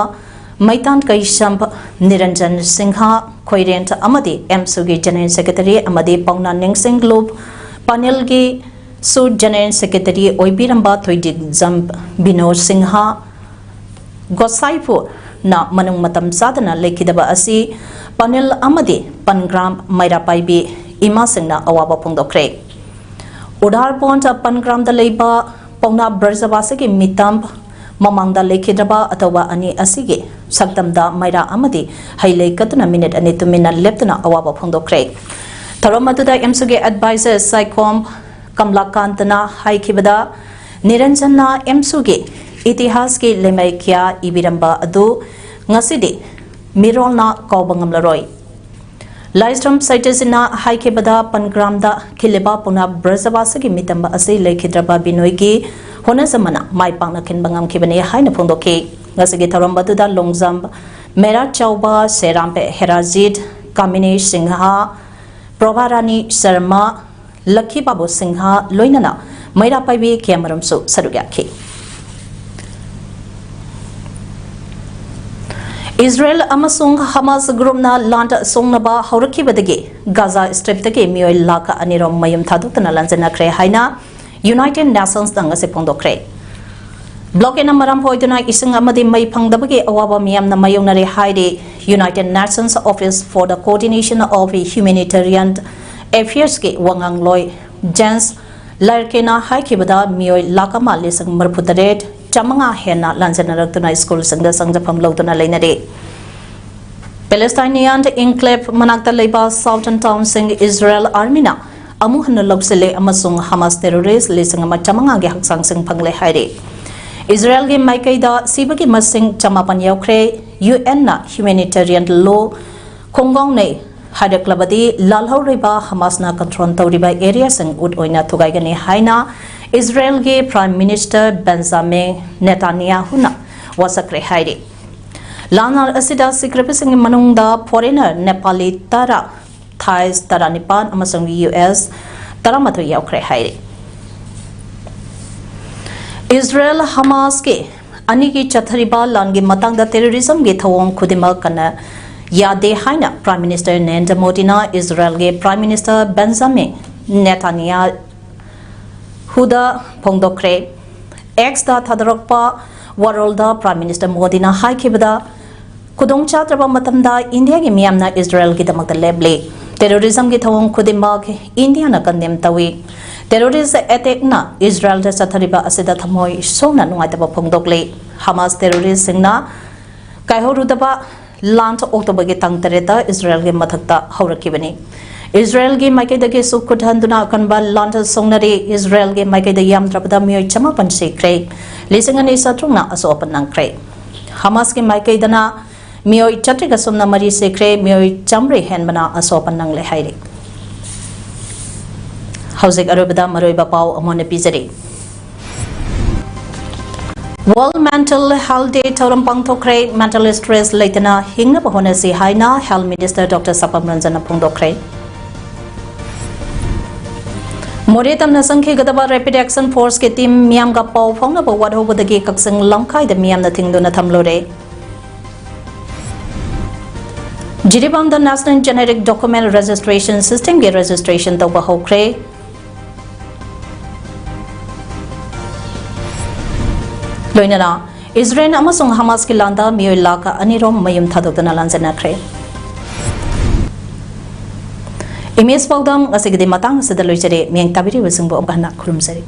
ꯃꯩꯇꯥꯟ ꯀꯩꯁꯝ ꯅꯤꯔꯟꯖꯟ ꯁꯤꯡꯍ ꯈꯣꯏꯔꯦꯟ ꯑꯃꯗꯤ AMSUꯒꯤ ꯖꯦꯅꯔꯦꯜ ꯁꯦꯀ꯭ꯔꯦꯇꯔꯤ ꯑꯃꯗꯤ ꯄꯥꯎꯅꯥ ꯅꯤꯡꯁꯤꯡ ꯂꯨꯞ ꯄꯥꯅꯦꯜꯒꯤ ꯁꯨ ꯖꯦꯅꯦꯔꯦꯜ ꯁꯦꯀ꯭ꯔꯦꯇꯔꯤ ꯑꯣꯏꯕꯤꯔꯝꯕ ꯊꯣꯏꯗꯤꯡꯖꯝ ꯕꯤꯅꯣꯗ ꯁꯤꯡꯍ ꯒꯣꯁꯥꯏꯄꯨꯅ ꯃꯅꯨꯡ ꯃꯇꯝ ꯆꯥꯗꯅ ꯂꯩꯈꯤꯗꯕ ꯑꯁꯤ ꯄꯥꯅꯦꯜ ꯑꯃꯗꯤ ꯄꯟꯒ꯭ꯔꯥꯝ ꯃꯩꯔꯥ ꯄꯥꯏꯕꯤ ꯏꯃꯥꯁꯤꯡꯅ ꯑꯋꯥꯕ ꯐꯣꯡꯗꯣꯛꯈ꯭ꯔꯦ꯫ ꯎꯗꯥꯔꯄꯣꯟ ꯄꯟꯒ꯭ꯔꯥꯝꯗ ꯂꯩꯕ ꯄꯥꯎꯅꯥ ꯕ꯭ꯔꯖꯕꯥꯁꯤꯒꯤ ꯃꯤꯇꯝ ꯃꯃꯥꯡꯗ ꯂꯩꯈꯤꯗ꯭ꯔꯕ ꯑꯇꯧꯕ ꯑꯅꯤ ꯑꯁꯤꯒꯤ ꯁꯛꯇꯝꯗ ꯃꯩꯔꯥ ꯑꯃꯗꯤ ꯍꯩ ꯂꯩ ꯀꯠꯇꯨꯅ ꯃꯤꯅꯤꯠ ꯑꯅꯤ ꯇꯨꯃꯤꯟꯅ ꯂꯦꯞꯇꯨꯅ ꯑꯋꯥꯕ ꯐꯣꯡꯗꯣꯛꯈ꯭ꯔꯦ꯫ ꯊꯧꯔꯝ ꯑꯗꯨꯗ ꯑꯦꯝꯁꯨꯒꯤ ꯑꯦꯗꯚꯥꯏꯖꯔ ꯁꯥꯏꯈꯣꯝ ꯀꯃꯂꯥꯀꯥꯟꯇꯅ ꯍꯥꯏꯈꯤꯕꯗ, ꯅꯤꯔꯟꯖꯟꯅ ꯑꯦꯝꯁꯨꯒꯤ ꯏꯇꯤꯍꯥꯁꯀꯤ ꯂꯩꯃꯥꯏ ꯀꯌꯥ ꯏꯕꯤꯔꯝꯕ ꯑꯗꯨ ꯉꯁꯤꯗꯤ ꯃꯤꯔꯣꯜꯅ ꯀꯥꯎꯕ ꯉꯝꯂꯔꯣꯏ꯫ ꯂꯥꯏꯁ꯭ꯔꯝ ꯁꯩꯇ꯭ꯌꯖꯤꯠꯅ ꯍꯥꯏꯈꯤꯕꯗ, ꯄꯟꯒ꯭ꯔꯥꯝꯗ ꯈꯤꯜꯂꯤꯕ ꯄꯨꯅꯥ ꯕ꯭ꯔꯖꯕꯥꯁꯤꯒꯤ ꯃꯤꯇꯝꯕ ꯑꯁꯤ ꯂꯩꯈꯤꯗ꯭ꯔꯕ ꯕꯤꯅꯣꯏꯒꯤ ꯍꯣꯠꯅꯖꯃꯅ ꯃꯥꯏ ꯄꯥꯛꯅ ꯈꯤꯟꯕ ꯉꯝꯈꯤꯕꯅꯤ ꯍꯥꯏꯅ ꯐꯣꯡꯗꯣꯛꯈꯤ꯫ ꯉꯁꯤꯒꯤ ꯊꯧꯔꯝ ꯑꯗꯨꯗ ꯂꯣꯡꯖꯝ ꯃꯦꯔꯥ ꯆꯥꯎꯕ, ꯁꯦꯔꯥꯝꯄꯦ ꯍꯦꯔꯥꯖꯤꯠ, ꯀꯥꯃꯤꯅꯤ ꯁꯤꯡꯍ, ꯄ꯭ꯔꯣꯚꯥꯔꯥꯅꯤ ꯁꯔꯃ, ꯂꯛꯈꯤ ꯕꯥꯕꯨ ꯁꯤꯡꯍ ꯂꯣꯏꯅꯅ ꯃꯩꯔꯥ ꯄꯥꯏꯕꯤ ꯀꯌꯥꯃꯔꯨꯝꯁꯨ ꯁꯔꯨꯛ ꯌꯥꯈꯤ꯫ ꯏꯁꯔꯥꯌꯦꯜ ꯑꯃꯁꯨꯡ ꯍꯃꯥꯁ ꯒ꯭ꯔꯨꯞꯅ ꯂꯥꯟꯗ ꯁꯣꯛꯅꯕ ꯍꯧꯔꯛꯈꯤꯕꯗꯒꯤ ꯒꯥꯖꯥ ꯁ꯭ꯇ꯭ꯔꯤꯞꯇꯒꯤ ꯃꯤꯑꯣꯏ ꯂꯥꯈ ꯑꯅꯤꯔꯣꯝ ꯃꯌꯨꯝ ꯊꯥꯗꯣꯛꯇꯨꯅ ꯂꯥꯟꯖꯦꯟꯅꯈ꯭ꯔꯦ ꯍꯥꯏꯅ ꯌꯨꯅꯥꯏꯇꯦꯗ ꯅꯦꯁꯟꯁꯅ ꯉꯁꯤ ꯐꯣꯡꯗꯣꯛꯈ꯭ꯔꯦ꯫ ꯕ꯭ꯂꯣꯀꯦꯗꯅ ꯃꯔꯝ ꯑꯣꯏꯗꯨꯅ ꯏꯁꯤꯡ ꯑꯃꯗꯤ ꯃꯩ ꯐꯪꯗꯕꯒꯤ ꯑꯋꯥꯕ ꯃꯤꯌꯥꯝꯅ ꯃꯥꯌꯣꯛꯅꯔꯦ ꯍꯥꯏꯔꯤ united nations office for the coordination of humanitarian ꯑꯦꯐꯤꯌꯔꯁꯀꯤ ꯋꯥꯉꯥꯡꯂꯣꯏ ꯖꯦꯟꯁ ꯂꯔꯀꯦꯅ ꯍꯥꯏꯈꯤꯕꯗ, ꯃꯤꯑꯣꯏ ꯂꯥꯈ ꯑꯃ ꯂꯤꯁꯤꯡ ꯃꯔꯤꯐꯨ ꯇꯔꯦꯠ ꯆꯥꯃꯉꯥ ꯍꯦꯟꯅ ꯂꯥꯟꯖꯦꯟꯅꯔꯛꯇꯨꯅ ꯁ꯭ꯀꯨꯜꯁꯤꯡꯗ ꯆꯪꯖꯐꯝ ꯂꯧꯗꯨꯅ ꯂꯩꯅꯔꯤ꯫ ꯄꯦꯂꯦꯁꯇꯥꯏꯅꯤꯌꯥꯟ ꯏꯟꯀ꯭ꯂꯦꯚ ꯃꯅꯥꯛꯇ ꯂꯩꯕ ꯁꯥꯎꯊꯔꯟ ꯇꯥꯎꯟꯁꯤꯡ ꯏꯁꯔꯥꯌꯦꯜ ꯑꯥꯔꯃꯤꯅ ꯑꯃꯨꯛ ꯍꯟꯅ ꯂꯧꯁꯤꯜꯂꯦ ꯑꯃꯁꯨꯡ ꯍꯃꯥꯁ ꯇꯦꯔꯣꯔꯤꯁ ꯂꯤꯁꯤꯡ ꯑꯃ ꯆꯥꯃꯉꯥꯒꯤ ꯍꯛꯆꯥꯡꯁꯤꯡ ꯐꯪꯂꯦ ꯍꯥꯏꯔꯤ꯫ ꯏꯁꯔꯥꯌꯦꯜꯒꯤ ꯃꯥꯏꯀꯩꯗ ꯁꯤꯕꯒꯤ ꯃꯁꯤꯡ ꯆꯃꯥꯄꯟ ꯌꯧꯈ꯭ꯔꯦ꯫ ꯌꯨ ꯑꯦꯟꯅ ꯍ꯭ꯌꯨꯃꯦꯅꯤꯇꯦꯔꯤꯌꯟ ꯂꯣ ꯈꯣꯡꯒꯥꯎꯅꯩ ꯍꯥꯏꯔꯛꯂꯕꯗꯤ, ꯂꯥꯜꯍꯧꯔꯤꯕ ꯍꯃꯥꯁꯅ ꯀꯟꯇ꯭ꯔꯣꯜ ꯇꯧꯔꯤꯕ ꯑꯦꯔꯤꯌꯥꯁꯤꯡ ꯎꯠ ꯑꯣꯏꯅ ꯊꯨꯒꯥꯏꯒꯅꯤ ꯍꯥꯏꯅ ꯏꯁꯔꯥꯌꯦꯜꯒꯤ ꯄ꯭ꯔꯥꯏꯝ ꯃꯤꯅꯤꯁꯇꯔ ꯕꯦꯟꯖꯥꯃꯤꯟ ꯅꯦꯇꯥꯟꯌꯥꯍꯨꯅ ꯋꯥꯁꯛꯈ꯭ꯔꯦ ꯍꯥꯏꯔꯤ꯫ ꯂꯥꯟ ꯑꯁꯤꯗ ꯁꯤꯈ꯭ꯔꯕꯁꯤꯡꯒꯤ ꯃꯅꯨꯡꯗ ꯐꯣꯔꯦꯅꯔ ꯅꯦꯄꯥꯂꯤ ꯇꯔꯥ, ꯊꯥꯏꯁ ꯇꯔꯥꯅꯤꯄꯥꯟ ꯑꯃꯁꯨꯡ ꯌꯨ ꯑꯦꯁ ꯇꯔꯥꯃꯥꯊꯣꯏ ꯌꯥꯎꯈ꯭ꯔꯦ ꯍꯥꯏꯔꯤ꯫ ꯏꯁꯔꯥꯌꯦꯜ ꯍꯃꯥꯁꯀꯤ ꯑꯅꯤꯒꯤ ꯆꯠꯊꯔꯤꯕ ꯂꯥꯟꯒꯤ ꯃꯇꯥꯡꯗ ꯇꯦꯔꯣꯔꯤꯖꯝꯒꯤ ꯊꯧꯑꯣꯡ ꯈꯨꯗꯤꯡꯃꯛ ꯀꯟꯅ ꯌꯥꯗꯦ ꯍꯥꯏꯅ ꯄ꯭ꯔꯥꯏꯝ ꯃꯤꯅꯤꯁꯇꯔ ꯅꯔꯦꯟꯗ꯭ꯔ ꯃꯣꯗꯤꯅ ꯏꯁꯔꯥꯌꯦꯜꯒꯤ ꯄ꯭ꯔꯥꯏꯝ ꯃꯤꯅꯤꯁꯇꯔ ꯕꯦꯟꯖꯥꯃꯤꯟ ꯅꯦꯇꯥꯟꯌꯥ ꯍꯨꯗ ꯐꯣꯡꯗꯣꯛꯈ꯭ꯔꯦ꯫ X ꯇ ꯊꯥꯗꯣꯔꯛꯄ ꯋꯥꯔꯣꯜꯗ Prime Minister ꯃꯣꯗꯤꯅ ꯍꯥꯏꯈꯤꯕꯗ, ꯈꯨꯗꯣꯡꯆꯥꯗ꯭ꯔꯕ ꯃꯇꯝꯗ ꯏꯟꯗꯤꯌꯥꯒꯤ ꯃꯤꯌꯥꯝꯅ ꯏꯖꯔꯦꯜꯒꯤꯗꯃꯛꯇ ꯂꯦꯞꯂꯤ꯫ Terrorism ꯒꯤ ꯊꯧꯑꯣꯡ ꯈꯨꯗꯤꯡꯃꯛ ꯏꯟꯗꯤꯌꯥꯅ condemn ꯇꯧꯏ꯫ Terrorist attack ꯅ ꯏꯖꯔꯦꯜꯗ ꯆꯠꯊꯔꯤꯕ ꯑꯁꯤꯗ ꯊꯃꯣꯏ ꯁꯣꯛꯅ ꯅꯨꯡꯉꯥꯏꯇꯕ ꯐꯣꯡꯗꯣꯛꯂꯤ꯫ Hamas terrorist ꯁꯤꯡꯅ ꯀꯥꯏꯍꯧꯔꯨꯗꯕ ꯂꯥꯟ ꯑꯣꯛꯇꯣꯕꯔꯒꯤ ꯇꯥꯡ ꯇꯔꯦꯠꯇ ꯏꯖꯔꯦꯜꯒꯤ ꯃꯊꯛꯇ ꯍꯧꯔꯛꯈꯤꯕꯅꯤ꯫ ꯏꯖꯔꯦꯜꯒꯤ ꯃꯥꯏꯀꯩꯗꯒꯤꯁꯨ ꯈꯨꯠ ꯍꯟꯗꯨꯅ ꯑꯀꯟꯕ ꯂꯥꯟ ꯁꯣꯛꯅꯔꯤ꯫ ꯏꯖꯔꯦꯜꯒꯤ ꯃꯥꯏꯀꯩꯗ ꯌꯥꯝꯗ꯭ꯔꯕꯗ ꯃꯤꯑꯣꯏ ꯆꯃꯥꯄꯟ ꯁꯤꯈ꯭ꯔꯦ, ꯂꯤꯁꯤꯡ ꯑꯅꯤ ꯆꯥꯇ꯭ꯔꯨꯛꯅ ꯑꯁꯣꯛ ꯑꯄꯟ ꯅꯪꯈ꯭ꯔꯦ꯫ ꯍꯃꯥꯁꯀꯤ ꯃꯥꯏꯀꯩꯗꯅ ꯃꯤꯑꯣꯏ ꯆꯥꯇ꯭ꯔꯦꯠꯀ ꯁꯨꯞꯅ ꯃꯔꯤ ꯁꯤꯈ꯭ꯔꯦ, ꯃꯤꯑꯣꯏ ꯆꯥꯃꯔꯤ ꯍꯦꯟꯕꯅ ꯑꯁꯣꯛ ꯑꯄꯟ ꯅꯪꯂꯦ ꯍꯥꯏꯔꯤ꯫ ꯍꯧꯖꯤꯛ ꯑꯔꯣꯏꯕꯗ ꯃꯔꯨꯑꯣꯏꯕ ꯄꯥꯎ ꯑꯃꯨꯛ ꯍꯟꯅ ꯄꯤꯖꯔꯤ꯫ World Mental Health Day ꯊꯧꯔꯝ ꯄꯥꯡꯊꯣꯛꯈ꯭ꯔꯦ꯫ Mental stress ꯂꯩꯇꯅ ꯍꯤꯡꯅꯕ ꯍꯣꯠꯅꯁꯤ ꯍꯥꯏꯅ Health Minister Doctor ꯁꯄꯝ ꯔꯟꯖꯟꯅ ꯐꯣꯡꯗꯣꯛꯈ꯭ꯔꯦ꯫ ꯃꯣꯔꯦ ꯇꯝꯅ ꯆꯪꯈꯤꯒꯗꯕ Rapid Action Force ꯀꯤ team ꯃꯤꯌꯥꯝꯒ ꯄꯥꯎ ꯐꯥꯎꯅꯕ ꯋꯥꯠꯍꯧꯕꯗꯒꯤ ꯀꯛꯆꯤꯡ ꯂꯝꯈꯥꯏꯗ ꯃꯤꯌꯥꯝꯅ ꯊꯤꯡꯗꯨꯅ ꯊꯝꯂꯨꯔꯦ꯫ ꯖꯤꯔꯤꯕꯥꯝꯗ National Generic Document Registration System ꯒꯤ registration ꯇꯧꯕ ꯍꯧꯈ꯭ꯔꯦ꯫ ꯂꯣꯏꯅꯅ ꯏꯖꯔꯦꯜ ꯑꯃꯁꯨꯡ ꯍꯃꯥꯁꯀꯤ ꯂꯥꯟꯗ ꯃꯤꯑꯣꯏ ꯂꯥꯈ ꯑꯅꯤ ꯔꯣꯝ ꯃꯌꯨꯝ ꯊꯥꯗꯣꯛꯇꯨꯅ ꯂꯥꯟꯖꯦꯟꯅꯈ꯭ꯔꯦ꯫ Image ꯄꯥꯎꯗꯝ ꯉꯁꯤꯒꯤꯗꯤ ꯃꯇꯥꯡ ꯑꯁꯤꯗ ꯂꯣꯏꯖꯔꯦ꯫ ꯃꯤꯌꯦꯡ ꯇꯥꯕꯤꯔꯤꯕꯁꯤꯡꯕꯨ ꯑꯃꯨꯛ ꯍꯟꯅ ꯈꯨꯔꯨꯝꯖꯔꯤ꯫